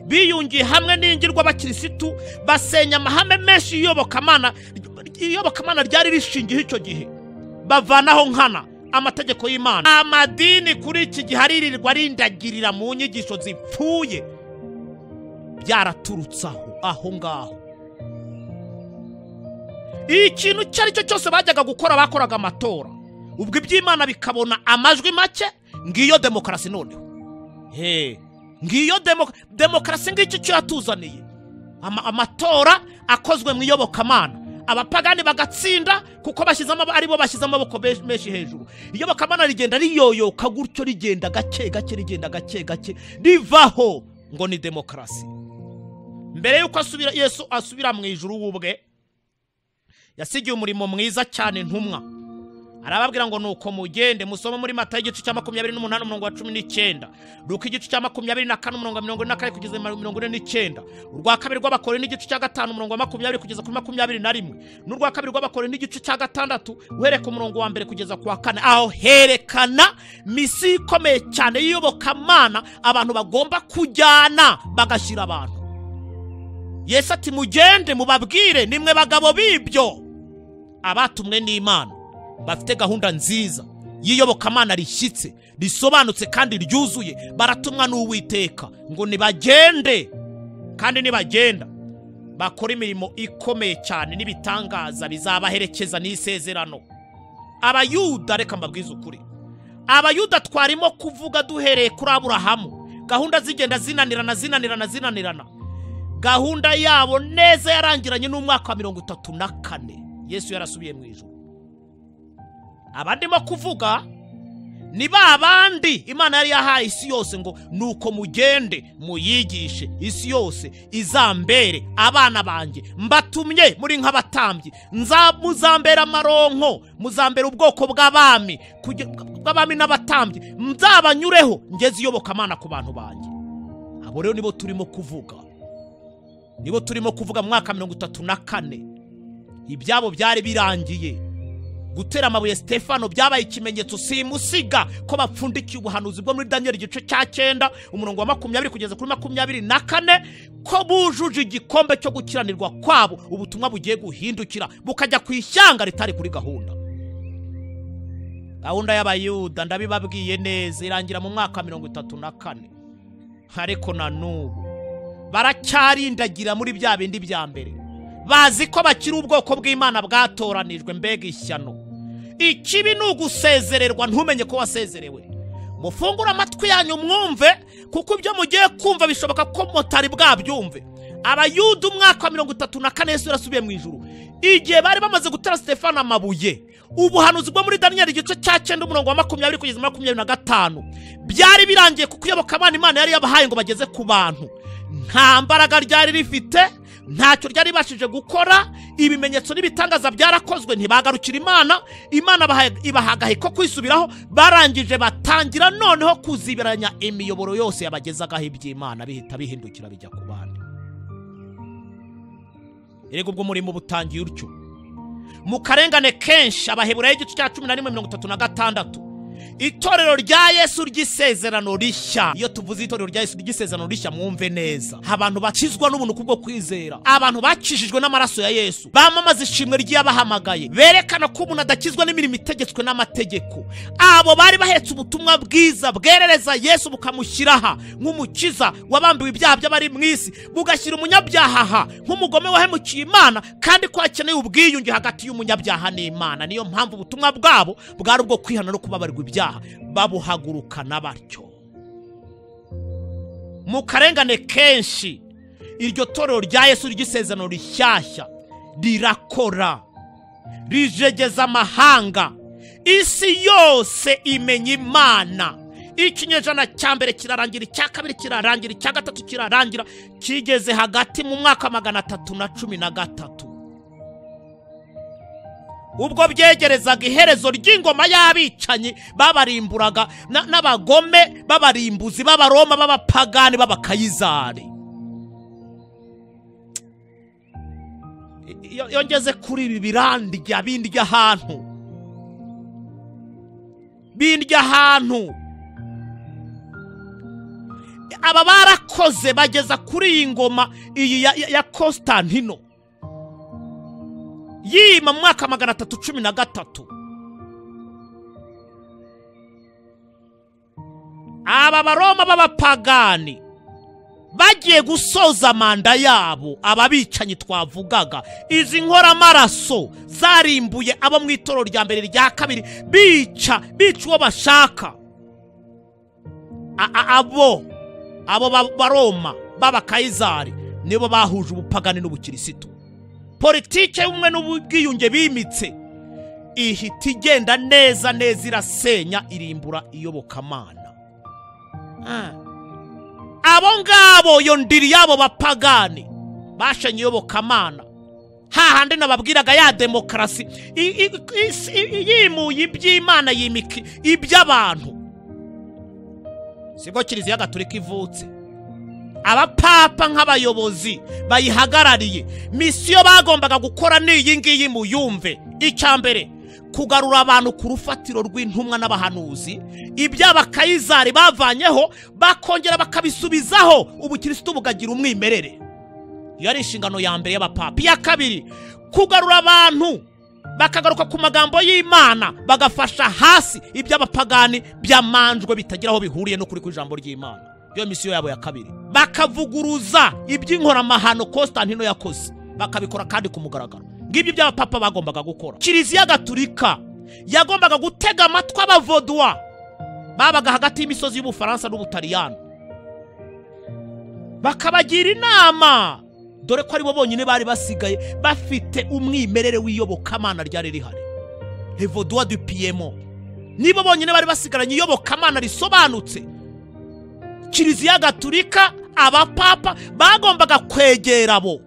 biyungiye hamwe n'ingirwa abakirisitu, basenya amahame menshi y'iyobokamana ryari rishingiye icyo gihe, bavanaho nkana amategeko y'Imana. Amadini kuri iki gihe aririrwa arindagirira mu nyigisho zipfuye, byaraturutse aho ngaho. Ikintu icyo ari cyo cyose bajyaga gukora bakoraga amatora, ubwo iby'Imana bikabona amajwi make. Ngiyo demokarasi noneho. He, ngiyo demokarasi ngiki cyo yatuzaniye. Amatora akozwe mu iyobokamana, abapagani bagatsinda kuko aribo bashyize amaboko menshi hejuru. Iyobokamana rigenda riyoyoka gutyo, rigenda gake gake, rigenda gake gake, rivaho ngo ni demokarasi. Mbere yuko Yesu asubira mu ijuru ubwe, yasigiye umurimo mwiza cyane intumwa. Arababwira ngo nuko mugende musome muri Matayo igice cya 28 umurongo wa 19, Luka igice cya 24 umurongo wa 44 kugeza 49, urwa kabiri rw'Abakorinto igice cya 5 umurongo wa 20 kugeza kuri 21, n'urwa kabiri rw'Abakorinto igice cya 6 uhereka umurongo wa 1 kugeza ku wa 4. Aho herekana misi ikomeye cyane y'iyobokamana abantu bagomba kujyana bagashyira abantu. Yesu ati mugende mubabwire nimwe bagabo b'ibyo. Abatumwe n'Imana bafite gahunda nziza y'iyobokamana rishyitse, risobanutse kandi ryuzuye, baratumwa n'Uwiteka ngo nibagende, kandi nibagenda bakora imirimo ikomeye cyane n'ibitangaza bizabaherekeza n'isezerano. Abayuda, reka mbabwize ukuri, Abayuda twarimo kuvuga duhereye kuri Aburahamu, gahunda zigenda zinanirana zinanirana zinanirana. Gahunda yabo neza yarangiranye n'umwaka wa 34 Yesu yarasubiye mu ijuru. Abandimo kuvuga ni ba bandi Imana yari yahaye isi yose ngo nuko mugende muyigishe isi yose izambere abana banjye, mbatumye muri nk'abatambyi, muzambera amaronko, muzambera ubwoko bw'abami, bw'abami n'abatambyi, nzabanyureho ngeze iyobokamana ku bantu banjye. Abo rero nibo turimo kuvuga, nibo turimo kuvuga mu mwaka 34. Ibyabo byari birangiye. Gutera amabuye Stefano byabaye ikimenyetso simusiga ko bapfundikiye ubuhanuzi bwo muri Daniel igice cya 9 umurongo wa 20 kugeza kuri 24, ko bujuje igikombe cyo gukiranirwa kwabo. Ubutumwa bugiye guhindukira bukajya ku ishyanga ritari kuri gahunda. Gahunda y'Abayuda ndabibabwiye neza irangira mu mwaka 34, ariko na n'ubu baracyarindagira muri bya bindi bya mbere. Bazi ko bakiri ubwoko bw'Imana bwatoranijwe. Mbega ishyano! Ikibi ni ugusezererwa ntumenye ko wasezerewe. Mufungure amatwi yanyu mwumve, kuko ibyo mugiye kumva bishoboka ko mutari bwabyumve. Abayuda umwaka wa 34 Yesu yarasubiye mu ijuru, igihe bari bamaze gutera Stefano amabuye, ubuhanuzi bwo muri Daniel igice cya 9 umurongo wa 20 kugeza 25 byari birangiye, kuko iyobokamana Imana yari yabahaye ngo bageze ku bantu. Nta mbaraga ryari rifite, Ntacyo ryari ribashije gukora. Ibimenyetso n'ibitangaza byarakozwe, ntibagarukira Imana. Imana ibaha agahe ko kwisubiraho. Barangije batangira noneho kuzibiranya imiyoboro yose yabagezagaho iby'Imana, bihita bihindukira bijya ku bandi. Erega ubwo umurimo butangiye utyo mu karengane kenshi. Abaheburayo igice cya 11:36, itorero rya Yesu ry'isezerano rishya. Iyo tuvuze itorero rya Yesu ry'isezerano rishya, mwumve neza, abantu bakizwa n'ubuntu kubwo kwizera, abantu bakijijwe n'amaraso ya Yesu, bamamaza ishimwe ry'abahamagaye, berekana ko umuntu adakizwa n'imirimo itegetswe n'amategeko. Abo bari bahetse ubutumwa bwiza bwerereza Yesu bukamushyiraha nk'umukiza wabambiwe ibyaha by'abari mu isi, bugashyira umunyabyaha aha nk'umugome wahemukiye Imana, kandi ko hakeneye ubwiyunge hagati y'umunyabyaha n'Imana. Niyo mpamvu ubutumwa bwabo bwari ubwo kwihana no kubabarirwa ibyaha, babuhagurukana batyo. Mu karengane kenshi iryo torero rya Yesu ry'isezerano rishyashya rirakora, rijegeza amahanga, isi yose imenya Imana. Ikinyejana cya mbere kirarangira, icya kabiri kirarangira, icya gatatu kirarangira, kigeze hagati mu mwaka 313, ubwo byegerezaga iherezo ry'ingoma y'abicanyi babarimburaga n'abagome b'abarimbuzi b'Abaroma b'abapagani b'abakayizari. Iyo ngeze kuri ibi birandya, bindya ahantu, bindya ahantu. Aba barakoze bageza kuri iyi ngoma iyi ya Constantino yima mu mwaka 313. Aba Baroma b'abapagani bagiye gusoza manda yabo, ababicanyi twavugaga, izi nkoramaraso zarimbuye abo mu itorero rya mbere rya kabiri, bica bica uwo bashaka. Abo Baroma b'abakayizari nibo bahuje ubupagani n'ubukirisitu. Politike y'ubumwe n'ubwiyunge bimitse ihita igenda neza neza, irasenya, irimbura iyobokamana. Abo ngabo iyo ndiri yabo bapagani bashenye iyobokamana, hahandi nababwiraga ya demokarasi yimuye iby'Imana, yimika iby'abantu. Sibwo Kiliziya Gatolika ivutse, abapapa nk'abayobozi bayihagarariye, misiyo bagombaga gukora ni iyi ngiyi, muyumve. Icya mbere, kugarura abantu ku rufatiro rw'intumwa n'abahanuzi, iby'abakayizari bavanyeho bakongera bakabisubizaho, ubukirisitu bukagira umwimerere. Iyo ari inshingano ya mbere y'abapapa. Iya kabiri, kugarura abantu bakagaruka ku magambo y'Imana, bagafasha hasi iby'abapagani byamanjwe bitagira aho bihuriye no kuri kw'ijambo ry'Imana. Iyo misiyo yabo ya kabiri, bakavuguruza iby'inkoramahano Constantino yakoze, bakabikora kandi ku mugaragaro. Ngibyo by'abapapa bagombaga gukora. Kiliziya Gatolika yagombaga gutega amatwi abavodwa babaga hagati y'imisozi y'Ubufaransa n'Ubutaliyani, bakabagira inama, dore ko aribo bonyine bari basigaye bafite umwimerere w'iyobokamana ryari rihari. Les Vaudois du Piémont nibo bonyine bari basigaranye iyobokamana risobanutse. Kiliziya Gatolika, abapapa bagombaga kwegera abo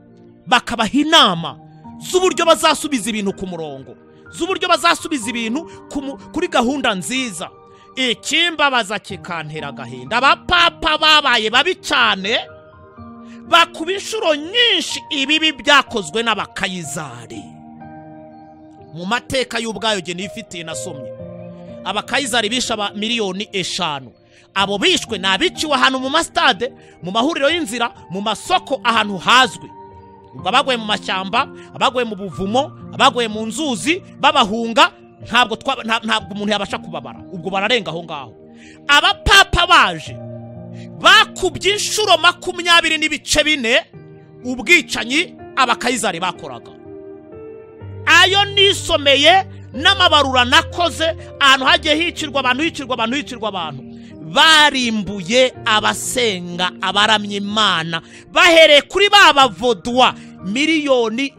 bakabaha inama z'uburyo bazasubiza ibintu ku murongo, z'uburyo bazasubiza ibintu kuri gahunda nziza. Ikimbabaza kikantera agahinda, abapapa babaye babi cyane, bakuba inshuro nyinshi ibibi byakozwe n'abakayizari. Mu mateka y'ubwayo jye nifitiye nasomye, abakayizari bishe aba 5 miliyoni. Abo bishwe ni abiciwe ahantu mu masitade, mu mahuriro y'inzira, mu masoko, ahantu hazwi. Ubwo abaguye mu mashyamba, abaguye mu buvumo, abaguye mu nzuzi babahunga, ntabwo umuntu yabasha kubabara, ubwo bararenga aho ngaho. Abapapa baje bakubye inshuro 20.4 ubwicanyi abakayizari bakoraga. Ayo nisomeye n'amabarura nakoze, ahantu hagiye hicirwa abantu, hicirwa abantu, hicirwa abantu. Barimbuye abasenga, abaramya Imana, bahereye kuri ba bavodwa 102 miliyoni.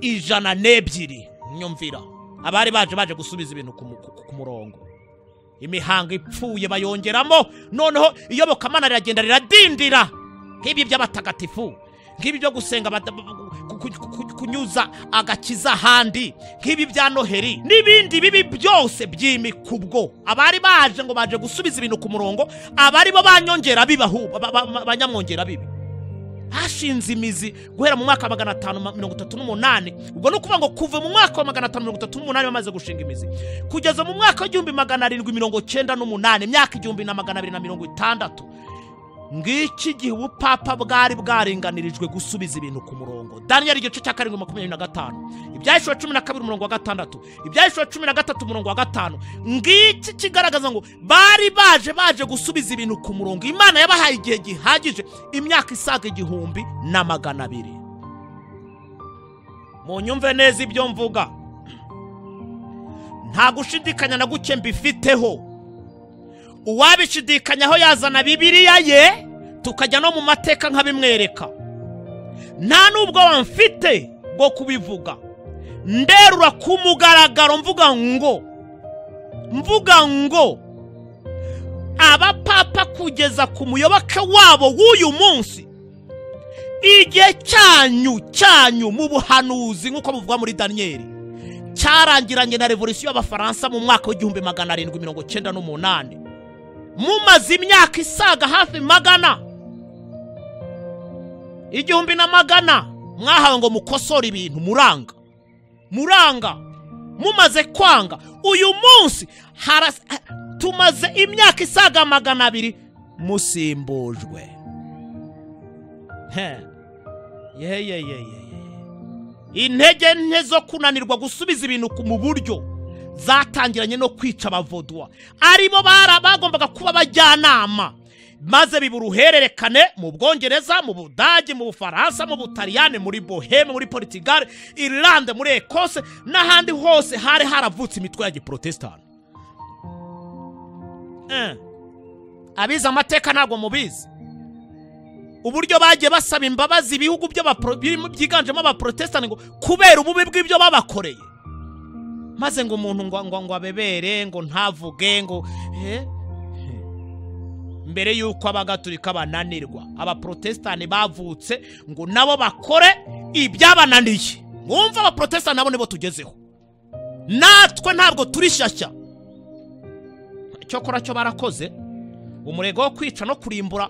Nyumvira, abari baje gusubiza ibintu ku murongo, imihango ipfuye bayongeramo, noneho iyobokamana riragenda riradindira. Nk'ibi by'abatagatifu, nk'ibi byo gusenga kunyuza agakiza ahandi, nk'ibi bya Noheri n'ibindi bibi byose by'imikubwo. Abari baje ngo baje gusubiza ibintu ku murongo, abari bo banyongera bibahu banyamwongera bibi. Hashinze imizi guhera mu mwaka wa 538. Ubwo no kuvuga ngo kuva mu mwaka wa 538 bamaze gushinga imizi kugeza mu mwaka wa 1798, imyaka 1260, ngiki gihe ubupapa bwari bwaringanirijwe gusubiza ibintu ku murongo. Daniel igice cya 7:25, Ibyahishuwe 12 umurongo wa 6, Ibyahishuwe 13 umurongo wa 5. Ngiki kigaragaza ngo bari baje gusubiza ibintu ku murongo. Imana yabahaye igihe gihagije, imyaka isaga 1200. Munyumve neza ibyo mvuga, nta gushidikanya na guke mbifiteho. Uwabishidikanyaho yazana Bibiliya ye, tukajya no mu mateka nkabimwereka. Nta nubwo wamfite bwo kubivuga, nderura ku mugaragaro mvuga ngo abapapa kugeza ku muyoboke wabo w'uyu munsi, igihe cyanyu mu buhanuzi nk'uko buvugwa muri Daniel cyarangiranye na revolution y'Abafaransa mu mwaka wa 1798. Mumaze imyaka isaga hafi 100 mwahawe ngo mukosore ibintu, muranga mumaze kwanga. Uyu munsi tumaze imyaka isaga 200 musimbujwe. Intege nke zo kunanirwa gusubiza ibintu mu buryo zatangiranye no kwica abavodwa, aribo bagombaga kuba abajyanama, maze biba uruhererekane mu Bwongereza, mu Budage, mu Bufaransa, mu Butaliyani, muri Boheme, muri Portugal, Irlande, muri Ekose n'ahandi hose hari haravutse imitwe ya giprotestani. Abize amateka ntabwo mubizi uburyo bagiye basaba imbabazi ibihugu byiganjemo abaprotestani ngo kubera ububi bw'ibyo babakoreye, maze ngo umuntu ngo abebere, ngo ntavuge, ngo mbere yuko abagatulika bananirwa, abaprotestani bavutse ngo nabo bakore ibyabananiye. Mwumva, abaprotestani nabo nibo tugezeho, natwe ntabwo turi shyashya. Cyokora cyo barakoze umurego wo kwica no kurimbura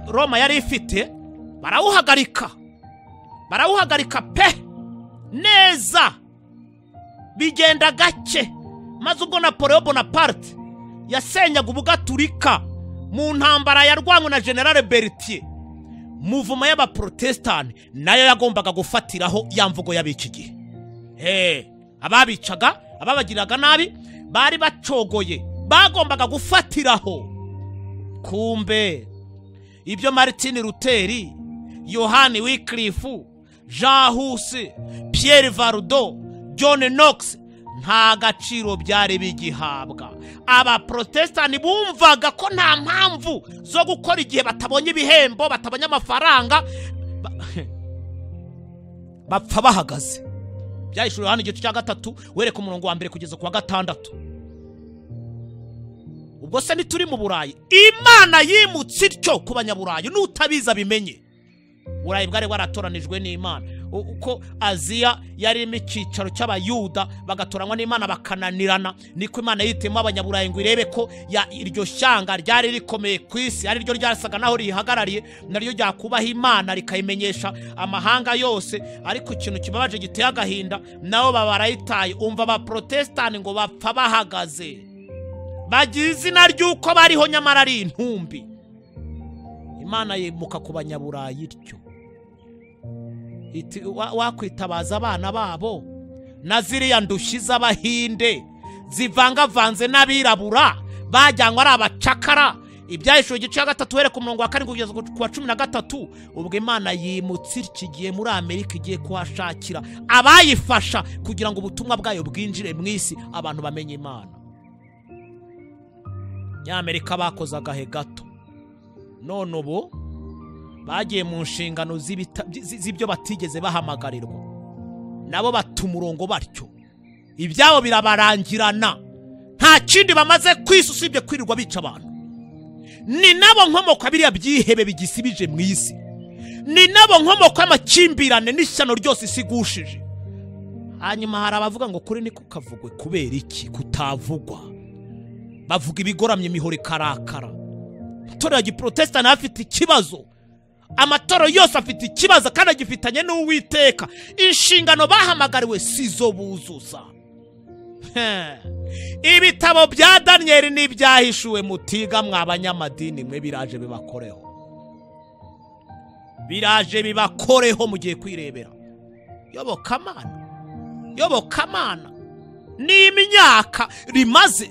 Roma yari ifite, barawuhagarika pe neza, bigenda gake. Maze ubwo Napoleon Bonaparte yasenyaga ubugaturika mu ntambara yarwanywe na General Berthier, muvuma y'abaprotestani nayo yagombaga gufatiraho ya mvugo y'abiki gihe. Ababicaga, ababagiraga nabi bari bacogoye, bagombaga gufatiraho. Kumbe ibyo Martin Luther, Yohani Wycliffe, Jean Hus, Pierre Vardo, John Knox nta gaciro byari bigihabwa. Abaprotestani bumvaga ko nta mpamvu zo gukora igihe batabonye ibihembo, batabonye amafaranga, bapfa bahagaze. Byahishuriwe Yohana igice cya 3 wereka umurongo wa 1 kugeza ku wa 6. Ubwo se ntituri mu Burayi? Imana yimutse ityo ku banyaburayi, n'utabiza bimenye. Burayi bwari bwaratoranijwe n'Imana. Uko Aziya yarimo icyicaro cy'Abayuda bagatoranywa n'Imana bakananirana, niko Imana yitema abanyaburayi ngo irebe ko iryo shyanga ryari rikomeye ku isi, ari ryo ryasaga naho rihagarariye, naryo ryakubaha Imana rikayimenyesha amahanga yose. Ariko ikintu kibabaje giteye agahinda, nabo babarayitaye. Umva abaprotestani ngo bapfa bahagaze, bagira izina ry'uko bariho nyamara ari intumbi. Imana yimuka ku banyaburayi ityo, wakwitabaza abana babo na ziriya ndushyi z'Abahinde zivangavanze n'abirabura bajyanywe ari abacakara. Ibyahishuwe igice cya 3 uhereye ku murongo wa 7 kugeza ku wa 13. Ubwo Imana yimutse iki gihe muri Amerika, igiye kuhashakira abayifasha kugira ngo ubutumwa bwayo bwinjire mu isi, abantu bamenye Imana. Nyamerika bakoze agahe gato, none ubu bagiye mu nshingano z'ibyo batigeze bahamagarirwa, nabo bata umurongo batyo, ibyabo birabarangirana, nta kindi bamaze kwisi usibye kwirirwa bica abantu. Ni nabo nkomoko biriya byihebe bigisibije mu isi, Ni nabo nkomoko y'amakimbirane n'ishyano ryose isigushije. Hanyuma hari abavuga ngo kuri niko kavugwe, kubera iki kutavugwa? Bavuga ibigoramye imihoro ikarakara. Itorero ya giprotestani afite ikibazo, amatorero yose afite ikibazo kandi agifitanye n'Uwiteka. Inshingano bahamagariwe sizo buzuza. Ibitabo bya Daniyeli n'ibyahishuwe mutiga mwa banyamadini mwe, biraje bibakoreho, biraje bibakoreho mugiye kwirebera. Yobokamana, yobokamana ni imyaka rimaze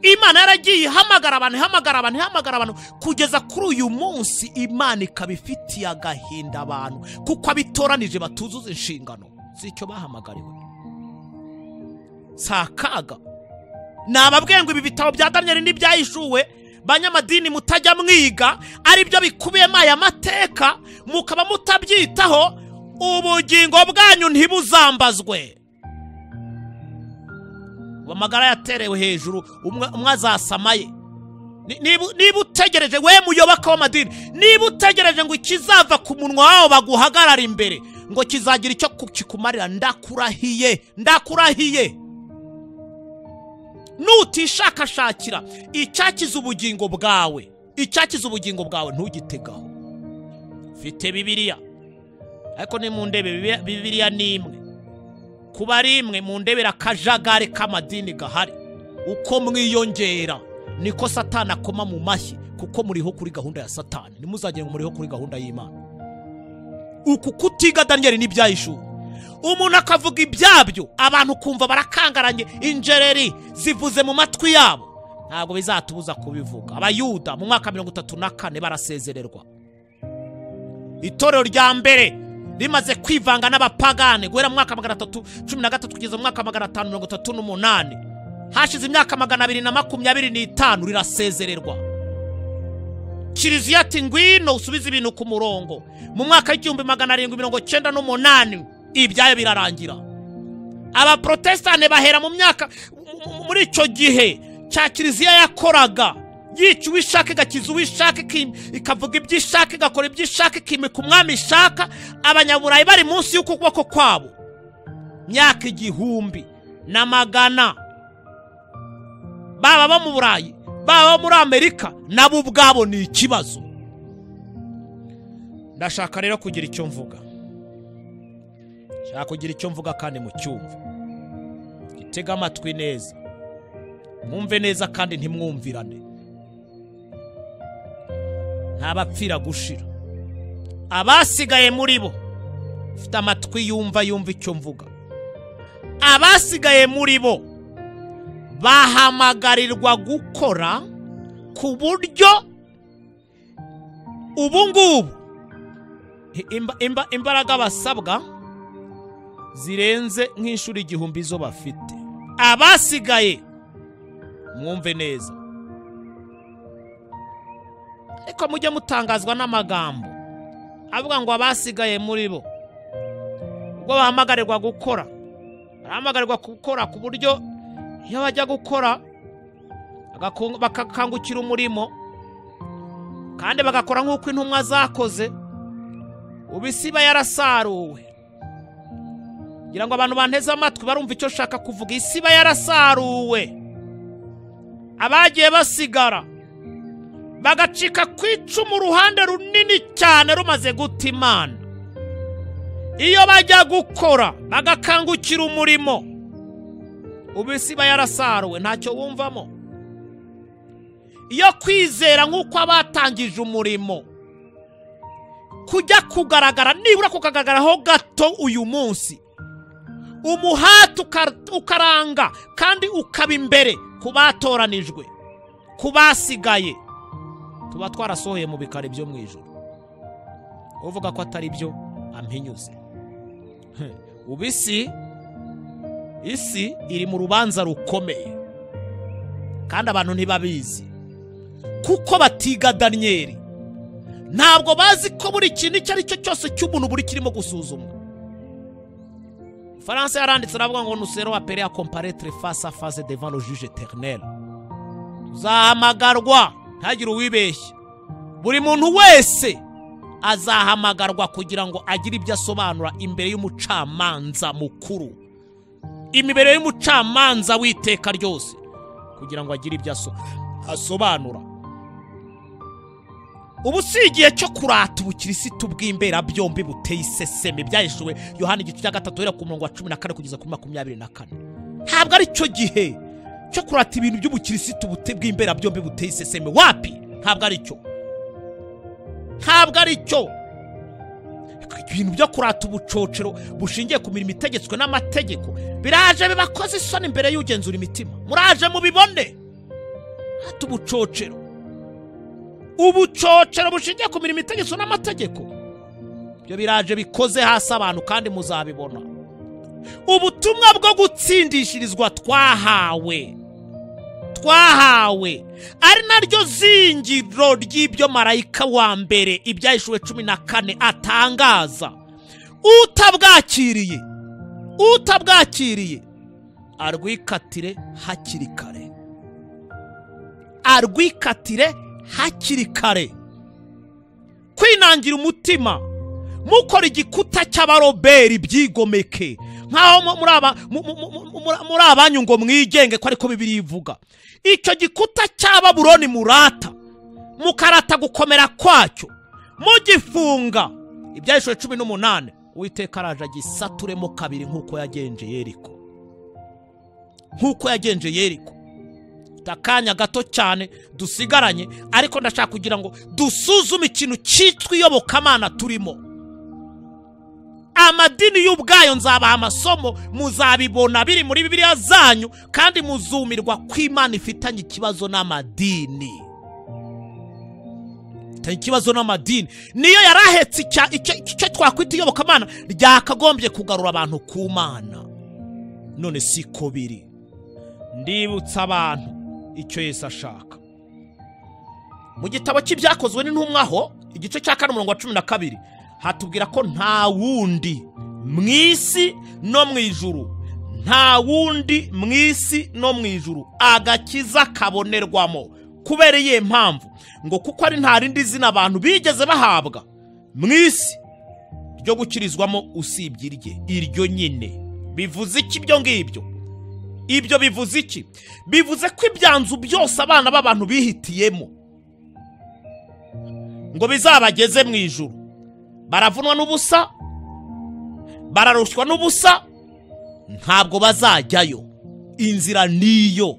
Imana yaragiye ihamagara abantu, ihamagara abantu, ihamagara abantu kugeza kuri uyu munsi. Imana ikaba ifitiye agahinda abantu kuko abitoranije batuzuza inshingano z'icyo bahamagariwe. Si akaga. Nababwiye ngo ibi bitabo bya Daniyeli n'ibyahishuwe banyamadini mutajya mwiga, aribyo bikubiyemo aya mateka, mukaba mutabyitaho, ubugingo bwanyu ntibuzambazwe. Amagara yaterewe hejuru, umwe azasamaye. Niba utegereje we muyoboka w'amadini, niba utegereje ngo ikizava ku munwa wawo baguhagarara imbere ngo kizagira icyo kikumarira, ndakurahiye, ndakurahiye, nutishakashakira icyakiza ubugingo bwawe, icyakiza ubugingo bwawe ntugitegaho. Mfite Bibiliya, ariko ni mu ndebe Bibiliya ni imwe, kuba ari imwe mu ndebera akajagari k'amadini gahari. Uko mwiyongera niko Satani akoma mu mashyi, kuko muriho kuri gahunda ya Satani, ntimuzagire ngo muriho kuri gahunda y'Imana. Uku kutiga Daniyeli n'ibyahishuwe, umuntu akavuga ibyabyo abantu kumva barakangaranye, injereri zivuze mu matwi yabo, ntabwo bizatubuza kubivuga. Abayuda mu mwaka 34 barasezererwa. Itorero rya mbere rimaze kwivanga n'abapagane guhera mu mwaka 313 kugeza mu mwaka 538, hashize imyaka 225 rirasezererwa. Kiliziya ati ngwino usubize ibintu ku murongo. Mu mwaka 1798 ibyayo birarangira. Abaprotestane bahera mu myaka muri icyo gihe cya kiliziya yakoraga, yica uwishaka igakiza uwishaka, ikavuga ibyo ishaka, igakora ibyo ishaka, ikimika umwami ishaka. Abanyaburayi bari munsi y'ukuboko kwabo myaka 1400, baba bo mu Burayi, baba bo muri Amerika, nabo ubwabo ni ikibazo. Ndashaka rero kugira icyo mvuga, nshaka kugira icyo mvuga kandi mucyumve, gitega amatwi neza, mwumve neza kandi ntimwumvirane. Ntabapfira gushira. Abasigaye muri bo, ufite amatwi yumva yumva icyo mvuga, abasigaye muri bo bahamagarirwa gukora ku buryo ubu ngubu imbaraga basabwa zirenze nk'inshuro 1000 zo bafite. Abasigaye mwumve neza, ariko mujye mutangazwa n'amagambo avuga ngo abasigaye muri bo ubwo bahamagarirwa gukora, bahamagarirwa gukora ku buryo iyo bajya gukora bakakangukira umurimo kandi bagakora nk'uko intumwa zakoze, ubu isi iba yarasaruwe. Ngira ngo abantu banteze amatwi barumva icyo nshaka kuvuga. Isi iba yarasaruwe, abagiye basigara bagacika ku icumu uruhande runini cyane rumaze guta Imana. Iyo bajya gukora bagakangukira umurimo, ubu isi iba yarasaruwe, ntacyo wumvamo. Iyo kwizera nk'uko abatangije umurimo kujya kugaragara, nibura kukagaragaraho gato uyu munsi, umuhati ukaranga kandi ukaba imbere ku batoranijwe, ku basigaye, tuba twarasohoye mu bikari byo mu ijuru. Uvuga ko atari byo ampinyuze. Ubu isi iri mu rubanza rukomeye kandi abantu ntibabizi kuko batiga Daniyeli. Ntabwo bazi ko buri kintu icyo ari cyo cyose cy'umuntu buri kirimo gusuzumwa. Faransa yaranditse aravuga ngo nous serons appelés à comparaître face à face devant le juge éternel. Tuzahamagarwa, ntagire uwibeshya. Buri muntu wese Azahamagarwa kugira ngo agire ibyo asobanura imbere y'umucamanza mukuru, imbere y'umucamanza w'iteka ryose, kugira ngo agire ibyo asobanura. Ubu si igihe cyo kurata ubukirisitu bw'imberabyombi buteye iseseme. Byahishuwe Yohana igice cya 3 guhera ku murongo wa 14 kugeza kuri 24. Ntabwo ari cyo gihe cyo kurata ibintu by'ubukirisitu bw'imberabyombi buteye iseseme. Wapi? Ntabwo ari cyo, ntabwo ari cyo. Ibintu byo kurata ubucocero bushingiye ku mirimo itegetswe n'amategeko biraje bibakoze isoni imbere y'ugenzura imitima. Muraje mubibone. Hata ubucocero, ubucocero bushingiye ku mirimo itegetswe n'amategeko, ibyo biraje bikoze hasi abantu, kandi muzabibona. Ubutumwa bwo gutsindishirizwa twahawe ari naryo zingiro ry'ibyo marayika wa mbere ibyahishuwe 14 atangaza. Utabwakiriye arwikatire hakiri kare, arwikatire hakiri kare. Kwinangira umutima mukora igikuta cy'abaroberi byigomeke, nkaho muri abanyu ngo mwigenge ko ariko Bibiliya ivuga. Icyo gikuta cya Babuloni murata, mukarata gukomera kwacyo, mugifunga. Ibyahishuwe 18, Uwiteka araje agisaturemo kabiri nk'uko yagenje Yeriko, nk'uko yagenje Yeriko. Akanya gato cyane dusigaranye, ariko ndashaka kugira ngo dusuzume ikintu cyitwa iyobokamana turimo. Amadini y'ubwayo nzabaha amasomo, muzabibona biri muri Bibiliya zanyu, kandi muzumirwa ko Imana ifitanye ikibazo n'amadini. Ifitanye ikibazo n'amadini. Niyo yarahetse icyo twakwita iyobokamana ryakagombye kugarura abantu ku Mana. None siko biri. Ndibutsa abantu icyo Yesu ashaka. Mu gitabo cy'ibyakozwe n'intumwa ho igice cya 4 umurongo wa 12 hatubwira ko nta wundi mu isi no mu ijuru, nta wundi mu isi no mu ijuru agakiza kabonerwamo. Kubera iyihe mpamvu? Ngo kuko ari nta rindi zina abantu bigeze bahabwa mu isi ryo gukirizwamo usibye irye, iryo nyine. Bivuze iki ibyo ngibyo? Ibyo bivuze iki? Bivuze ko ibyanzu byose abana b'abantu bihitiyemo ngo bizabageze mu ijuru, baravunwa n'ubusa, bararushywa n'ubusa, ntabwo bazajyayo. Inzira niyo.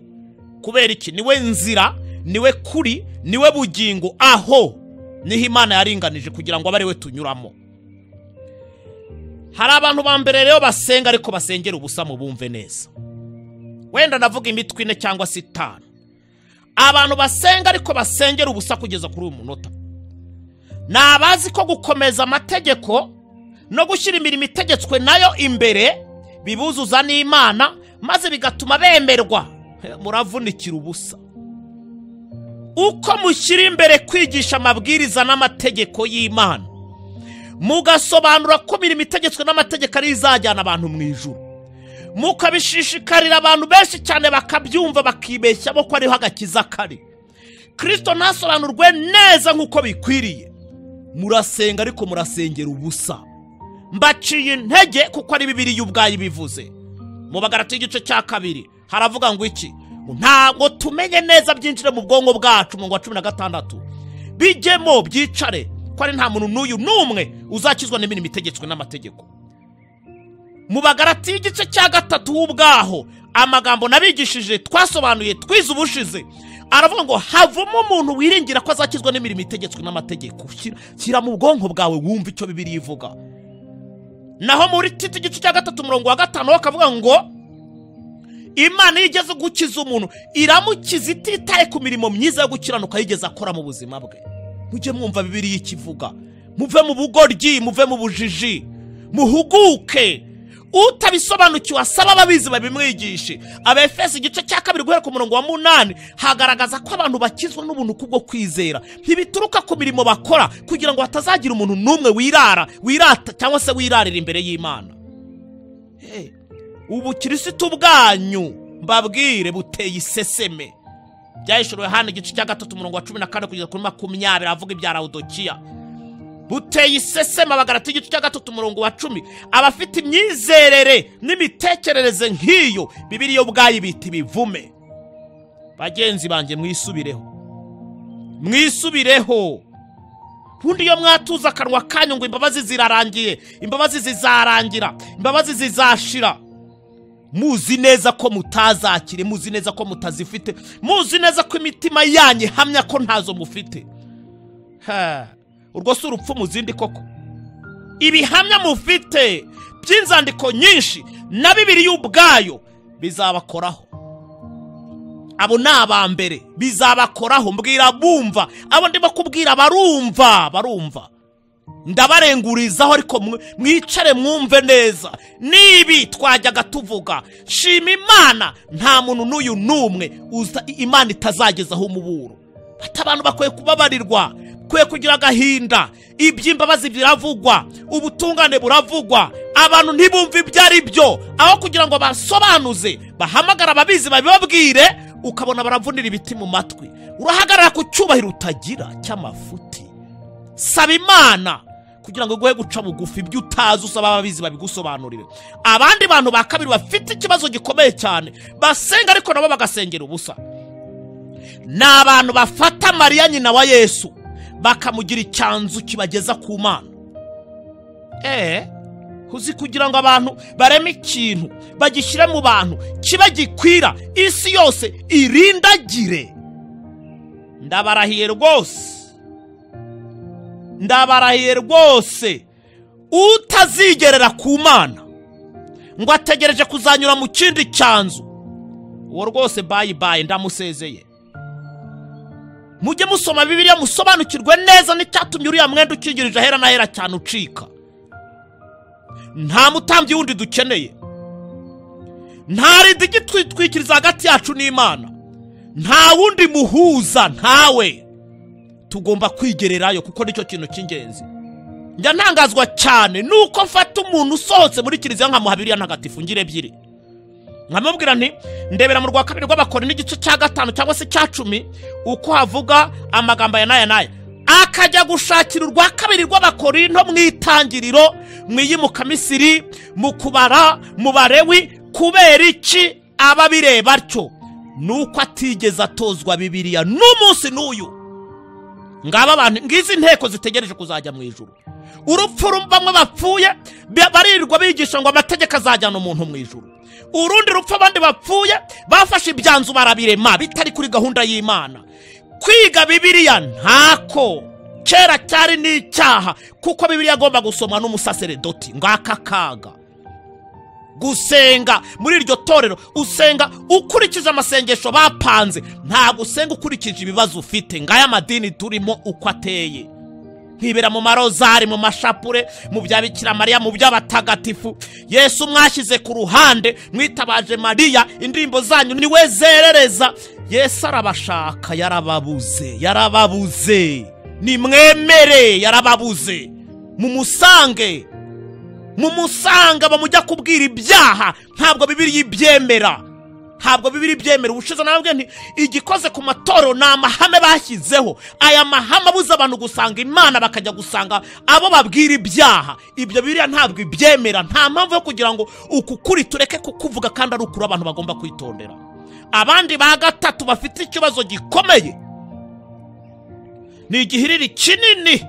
Kubera iki? Niwe nzira, niwe kuri, niwe bugingo. Aho niho Imana yaringanije kugira ngo abe ari we tunyuramo. Hari abantu ba mbere rero basenga ariko basengera ubusa, mubumve neza. Wenda ndavuga imitwe 4 cyangwa se 5. Abantu basenga ariko basengera ubusa kugeza kuri uyu munota ni abazi ko gukomeza amategeko no gushyira imirimo itegetswe nayo imbere bibuzuza n'Imana, maze bigatuma bemerwa. Muravunikira ubusa. Uko mushyira imbere kwigisha amabwiriza n'amategeko y'Imana, mugasobanura ko imirimo itegetswe n'amategeko ari izajyana abantu mu ijuru, mukabishishikarira abantu benshi cyane bakabyumva bakibeshyamo ko ariho agakiza kari, Kristo ntasobanurwe neza nk'uko bikwiriye. Murasenga ariko murasengera ubusa. Mbaciye intege kuko ari Bibiliya ubwayo ibivuze. Mu Bagalatiya igice cya 2 haravuga ngo iki? Ntabwo tumenye neza byinjire mu bwonko bwacu. Umurongo wa 16, bijyemo byicare, ko ari nta muntu n'uyu n'umwe uzakizwa n'imirimo itegetswe n'amategeko. Mu Bagalatiya igice cya 3 ubwaho amagambo nabigishije twasobanuye twize ubushize, aravuga ngo havamo umuntu wiringira ko azakizwa n'imirimo itegetswe n'amategeko. Shyira mu bwonko bwawe wumve icyo Bibiliya ivuga. Naho muri Tito igice cya 3 umurongo wa 5 bakavuga ngo Imana iyo igeze gukiza umuntu iramukiza ititaye ku mirimo myiza yo gukiranuka yigeze akora mu buzima bwe. Mujye mwumva Bibiliya ikivuga, muve mu bugoryi, muve mu bujiji, muhuguke. Utabisobanukiwe asaba ababizi babimwigishe. Abefeso igice cya 2 guhera ku murongo wa 8 hagaragaza ko abantu bakizwa n'ubuntu kubwo kwizera, ntibituruka ku mirimo bakora, kugira ngo hatazagira umuntu n'umwe wirara, wirata cyangwa se wirarira imbere y'Imana. Ubukirisitu bwanyu mbabwire buteye iseseme. Byahishuriwe Yohana igice cya 3 umurongo wa 14 kugeza kuri 20 avuga ibya Laodikiya. Buteye iseseme. Abagalati igice cya 3 umurongo wa 10. Abafite imyizerere n'imitekerereze nk'iyo, Bibiliya ubwayo ibita ibivume. Bagenzi banjye, mwisubireho, mwisubireho. Ubundi iyo mwatuza akanwa kanyu ngo imbabazi zirarangiye, imbabazi zizarangira, imbabazi zizashira, muzi neza ko mutazakire, muzi neza ko mutazifite, muzi neza ko imitima yanyu ihamya ko ntazo mufite. Urwo si urupfu mu zindi koko? Ibihamya mufite by'inzandiko nyinshi na Bibiliya ubwayo bizabakoraho. Abo ni aba mbere bizabakoraho. Mbwira bumva, abo ndimo kubwira barumva, barumva. Ndabarengurizaho, ariko mwicare mwumve neza. Nibi twajyaga tuvuga, shima Imana, nta muntu n'uyu n'umwe uza Imana itazagezaho umuburo. Ati abantu bakwiye kubabarirwa, bakwiye kugira agahinda. Iby'imbabazi biravugwa, ubutungane buravugwa, abantu ntibumve ibyo ari byo. Aho kugira ngo basobanuze, bahamagara ababizi babibabwire, ukabona baravunira ibiti mu matwi. Urahagarara ku cyubahiro utagira cy'amafuti. Saba Imana kugira ngo iguhe guca bugufi, ibyo utazi usaba ababizi babigusobanurire. Abandi bantu ba kabiri bafite ikibazo gikomeye cyane, basenga ariko nabo bagasengera ubusa, ni abantu bafata Mariya nyina wa Yesu bakamugira icyanzu kibageza ku Mana. Uzi kugira ngo abantu bareme ikintu bagishyire mu bantu kiba gikwira isi yose irindagire. Ndabarahiye rwose, ndabarahiye rwose, utazigerera ku Mana ngo ategereje kuzanyura mu kindi cyanzu, uwo rwose bayi bayi, ndamusezeye. Mujye musoma Bibiliya musobanukirwe neza n'icyatumye uriya mwenda ukingirije ahera n'ahera cyane ucika. Nta mutambyi wundi dukeneye, nta rindi gitwitwikiriza hagati yacu n'Imana, nta wundi muhuza, ntawe. Tugomba kwigererayo kuko nicyo kintu cy'ingenzi. Njya ntangazwa cyane nuko mfata umuntu usohotse muri kiliziya nkamuha Bibiliya ntagatifu ngire ebyiri, nkamubwira nti ndebera mu rwa kabiri rw'Abakorinto n'igice cya 5 cyangwa se cya 10 uko havuga amagambo aya n'aya n'aya, akajya gushakira urwa kabiri rw'Abakorinto mu itangiriro, mu iyimukamisiri, mu kubara, mu Barewi. Kubera iki aba bireba atyo? Nuko atigeze atozwa Bibiliya n'umunsi n'uyu. Ngaba abantu, ngizi inteko zitegereje kuzajya mu ijuru. Urupfu bamwe bapfuye barirwa bigisha ngo amategeko azajyana umuntu mu ijuru. Urundi rupfu abandi bapfuye bafashe ibyanzu barabirema bitari kuri gahunda y'Imana. Kwiga Bibiliya ntako kera cyari n'icyaha, kuko Bibiliya agomba gusomwa n'umusaseredoti. Ngaka kaga gusenga muri iryo torero, usenga ukurikije amasengesho bapanze, ntabwo usenga ukurikije ibibazo ufite. Ngaya madini turimo uko ateye, nkibera mu marozari, mu mashapure, mu bya Bikira Mariya, mu by'abatagatifu. Yesu mwashyize ku ruhande, mwitabaje Mariya, indirimbo zanyu niwe zerereza. Yesu arabashaka, yarababuze, yarababuze. Nimwemere, yarababuze. Mumusange, mumusanga bamujya kubwira ibyaha. Ntabwo Bibiliya ibyemera, ntabwo Bibiliya ibyemera. Ubushize nababwiye nti igikoze ku matorero ni amahame bashyizeho. Aya mahame abuza abantu gusanga Imana bakajya gusanga abo babwira ibyaha. Ibyo Bibiliya ntabwo ibyemera. Nta mpamvu yo kugira ngo uku kuri tureke kukuvuga kandi ari ukuri abantu bagomba kwitondera. Abandi ba gatatu bafite ikibazo gikomeye ni igihiriri kinini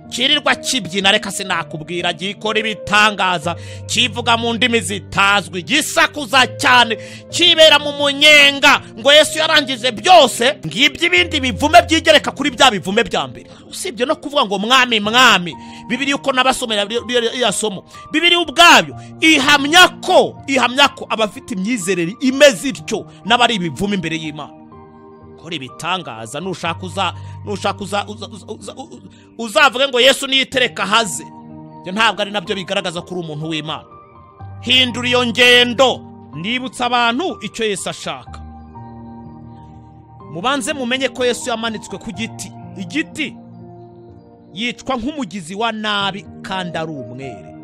kirirwa kibyina, reka sinakubwira, gikora ibitangaza, kivuga mu ndimi zitazwi, gisakuza cyane, kibera mu munyenga ngo Yesu yarangije byose. Ngibyo ibindi bivume byigereka kuri bya bivume bya mbere. Usibye no kuvuga ngo mwami mwami, Bibiliya uko nabasomera iriya somo, Bibiliya ubwabyo ihamya ko abafite imyizerere imeze ityo n'abari ibivume imbere y'Imana. Kora ibitangaza, nushaka uzavuge ngo Yesu niyitereka haze. Ibyo ntabwo ari nabyo bigaragaza ko uri umuntu w'Imana. Hindura iyo ngendo. Nibutsa abantu icyo Yesu ashaka. Mubanze mumenye ko Yesu yamanitswe ku giti. Igiti yicwa nk'umugizi wa nabi kandi ari umwere.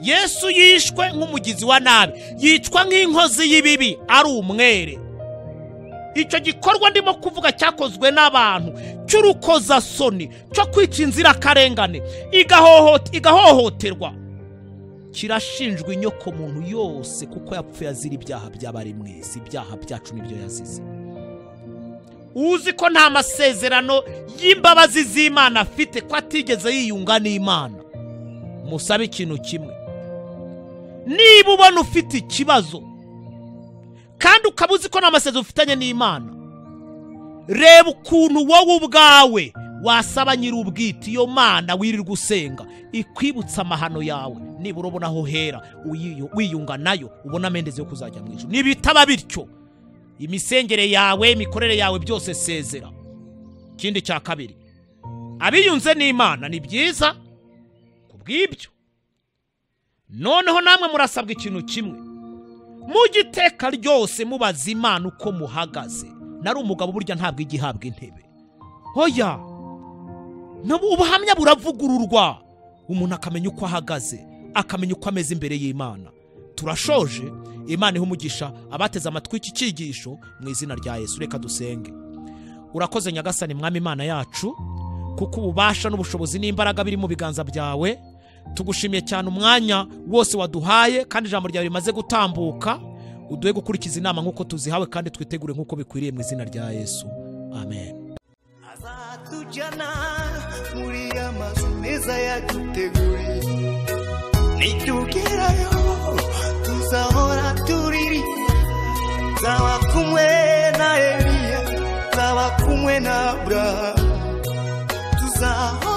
Yesu yishwe nk'umugizi wa nabi, yicwa nk'inkozi y'ibibi ari umwere. Icyo gikorwa ndimo kuvuga cyakozwe n'abantu cy'urukozasoni, cyo kwica inzirakarengane, igahohoterwa, kirashinjwa inyoko muntu yose, kuko yapfuye azira ibyaha by'abari mu isi. Ibyaha byacu nibyo yazize. Uzi ko nta masezerano y'imbabazi z'Imana afite, ko atigeze yiyunga n'Imana, musabe ikintu kimwe. Niba ubona ufite ikibazo kandi ukaba uzi ko nta masezerano ufitanye n'Imana, reba ukuntu wowe ubwawe wasaba nyir'ubwite iyo Mana wirirwa usenga ikwibutsa amahano yawe, nibura ubona aho hera wiyunga nayo, ubona amendeze yo kuzajya mu ijuru. Nibitaba bityo, imisengere yawe, imikorere yawe, byose sezera. Ikindi cya kabiri, abiyunze n'Imana ni byiza kubw'ibyo. Noneho namwe murasabwa ikintu kimwe, mugiteka ryose mubaza Imana uko muhagaze. Nari umugabo burya ntabwo igihabwa intebe, hoya, ubuhamya buravugururwa, umuntu akamenya uko ahagaze, akamenya uko ameze imbere y'Imana. Turashoje. Imana ihe umugisha abateze amatwi iki cyigisho mu izina rya Yesu. Reka dusenge. Urakoze Nyagasani Mwami Imana yacu, kuko ububasha n'ubushobozi n'imbaraga biri mu biganza byawe. Tugushimiye cyane umwanya wose waduhaye, kandi ijambo ryawe rimaze gutambuka. Uduhe gukurikiza inama nk'uko tuzihawe, kandi twitegure nk'uko bikwiriye mu izina rya Yesu. Amen. Azatujyana muri ya mazu meza yaduteguriye, nitugerayo tuzahora turirimba, nzaba kumwe na Eliya, nzaba kumwe na Abrahamu, tuzahora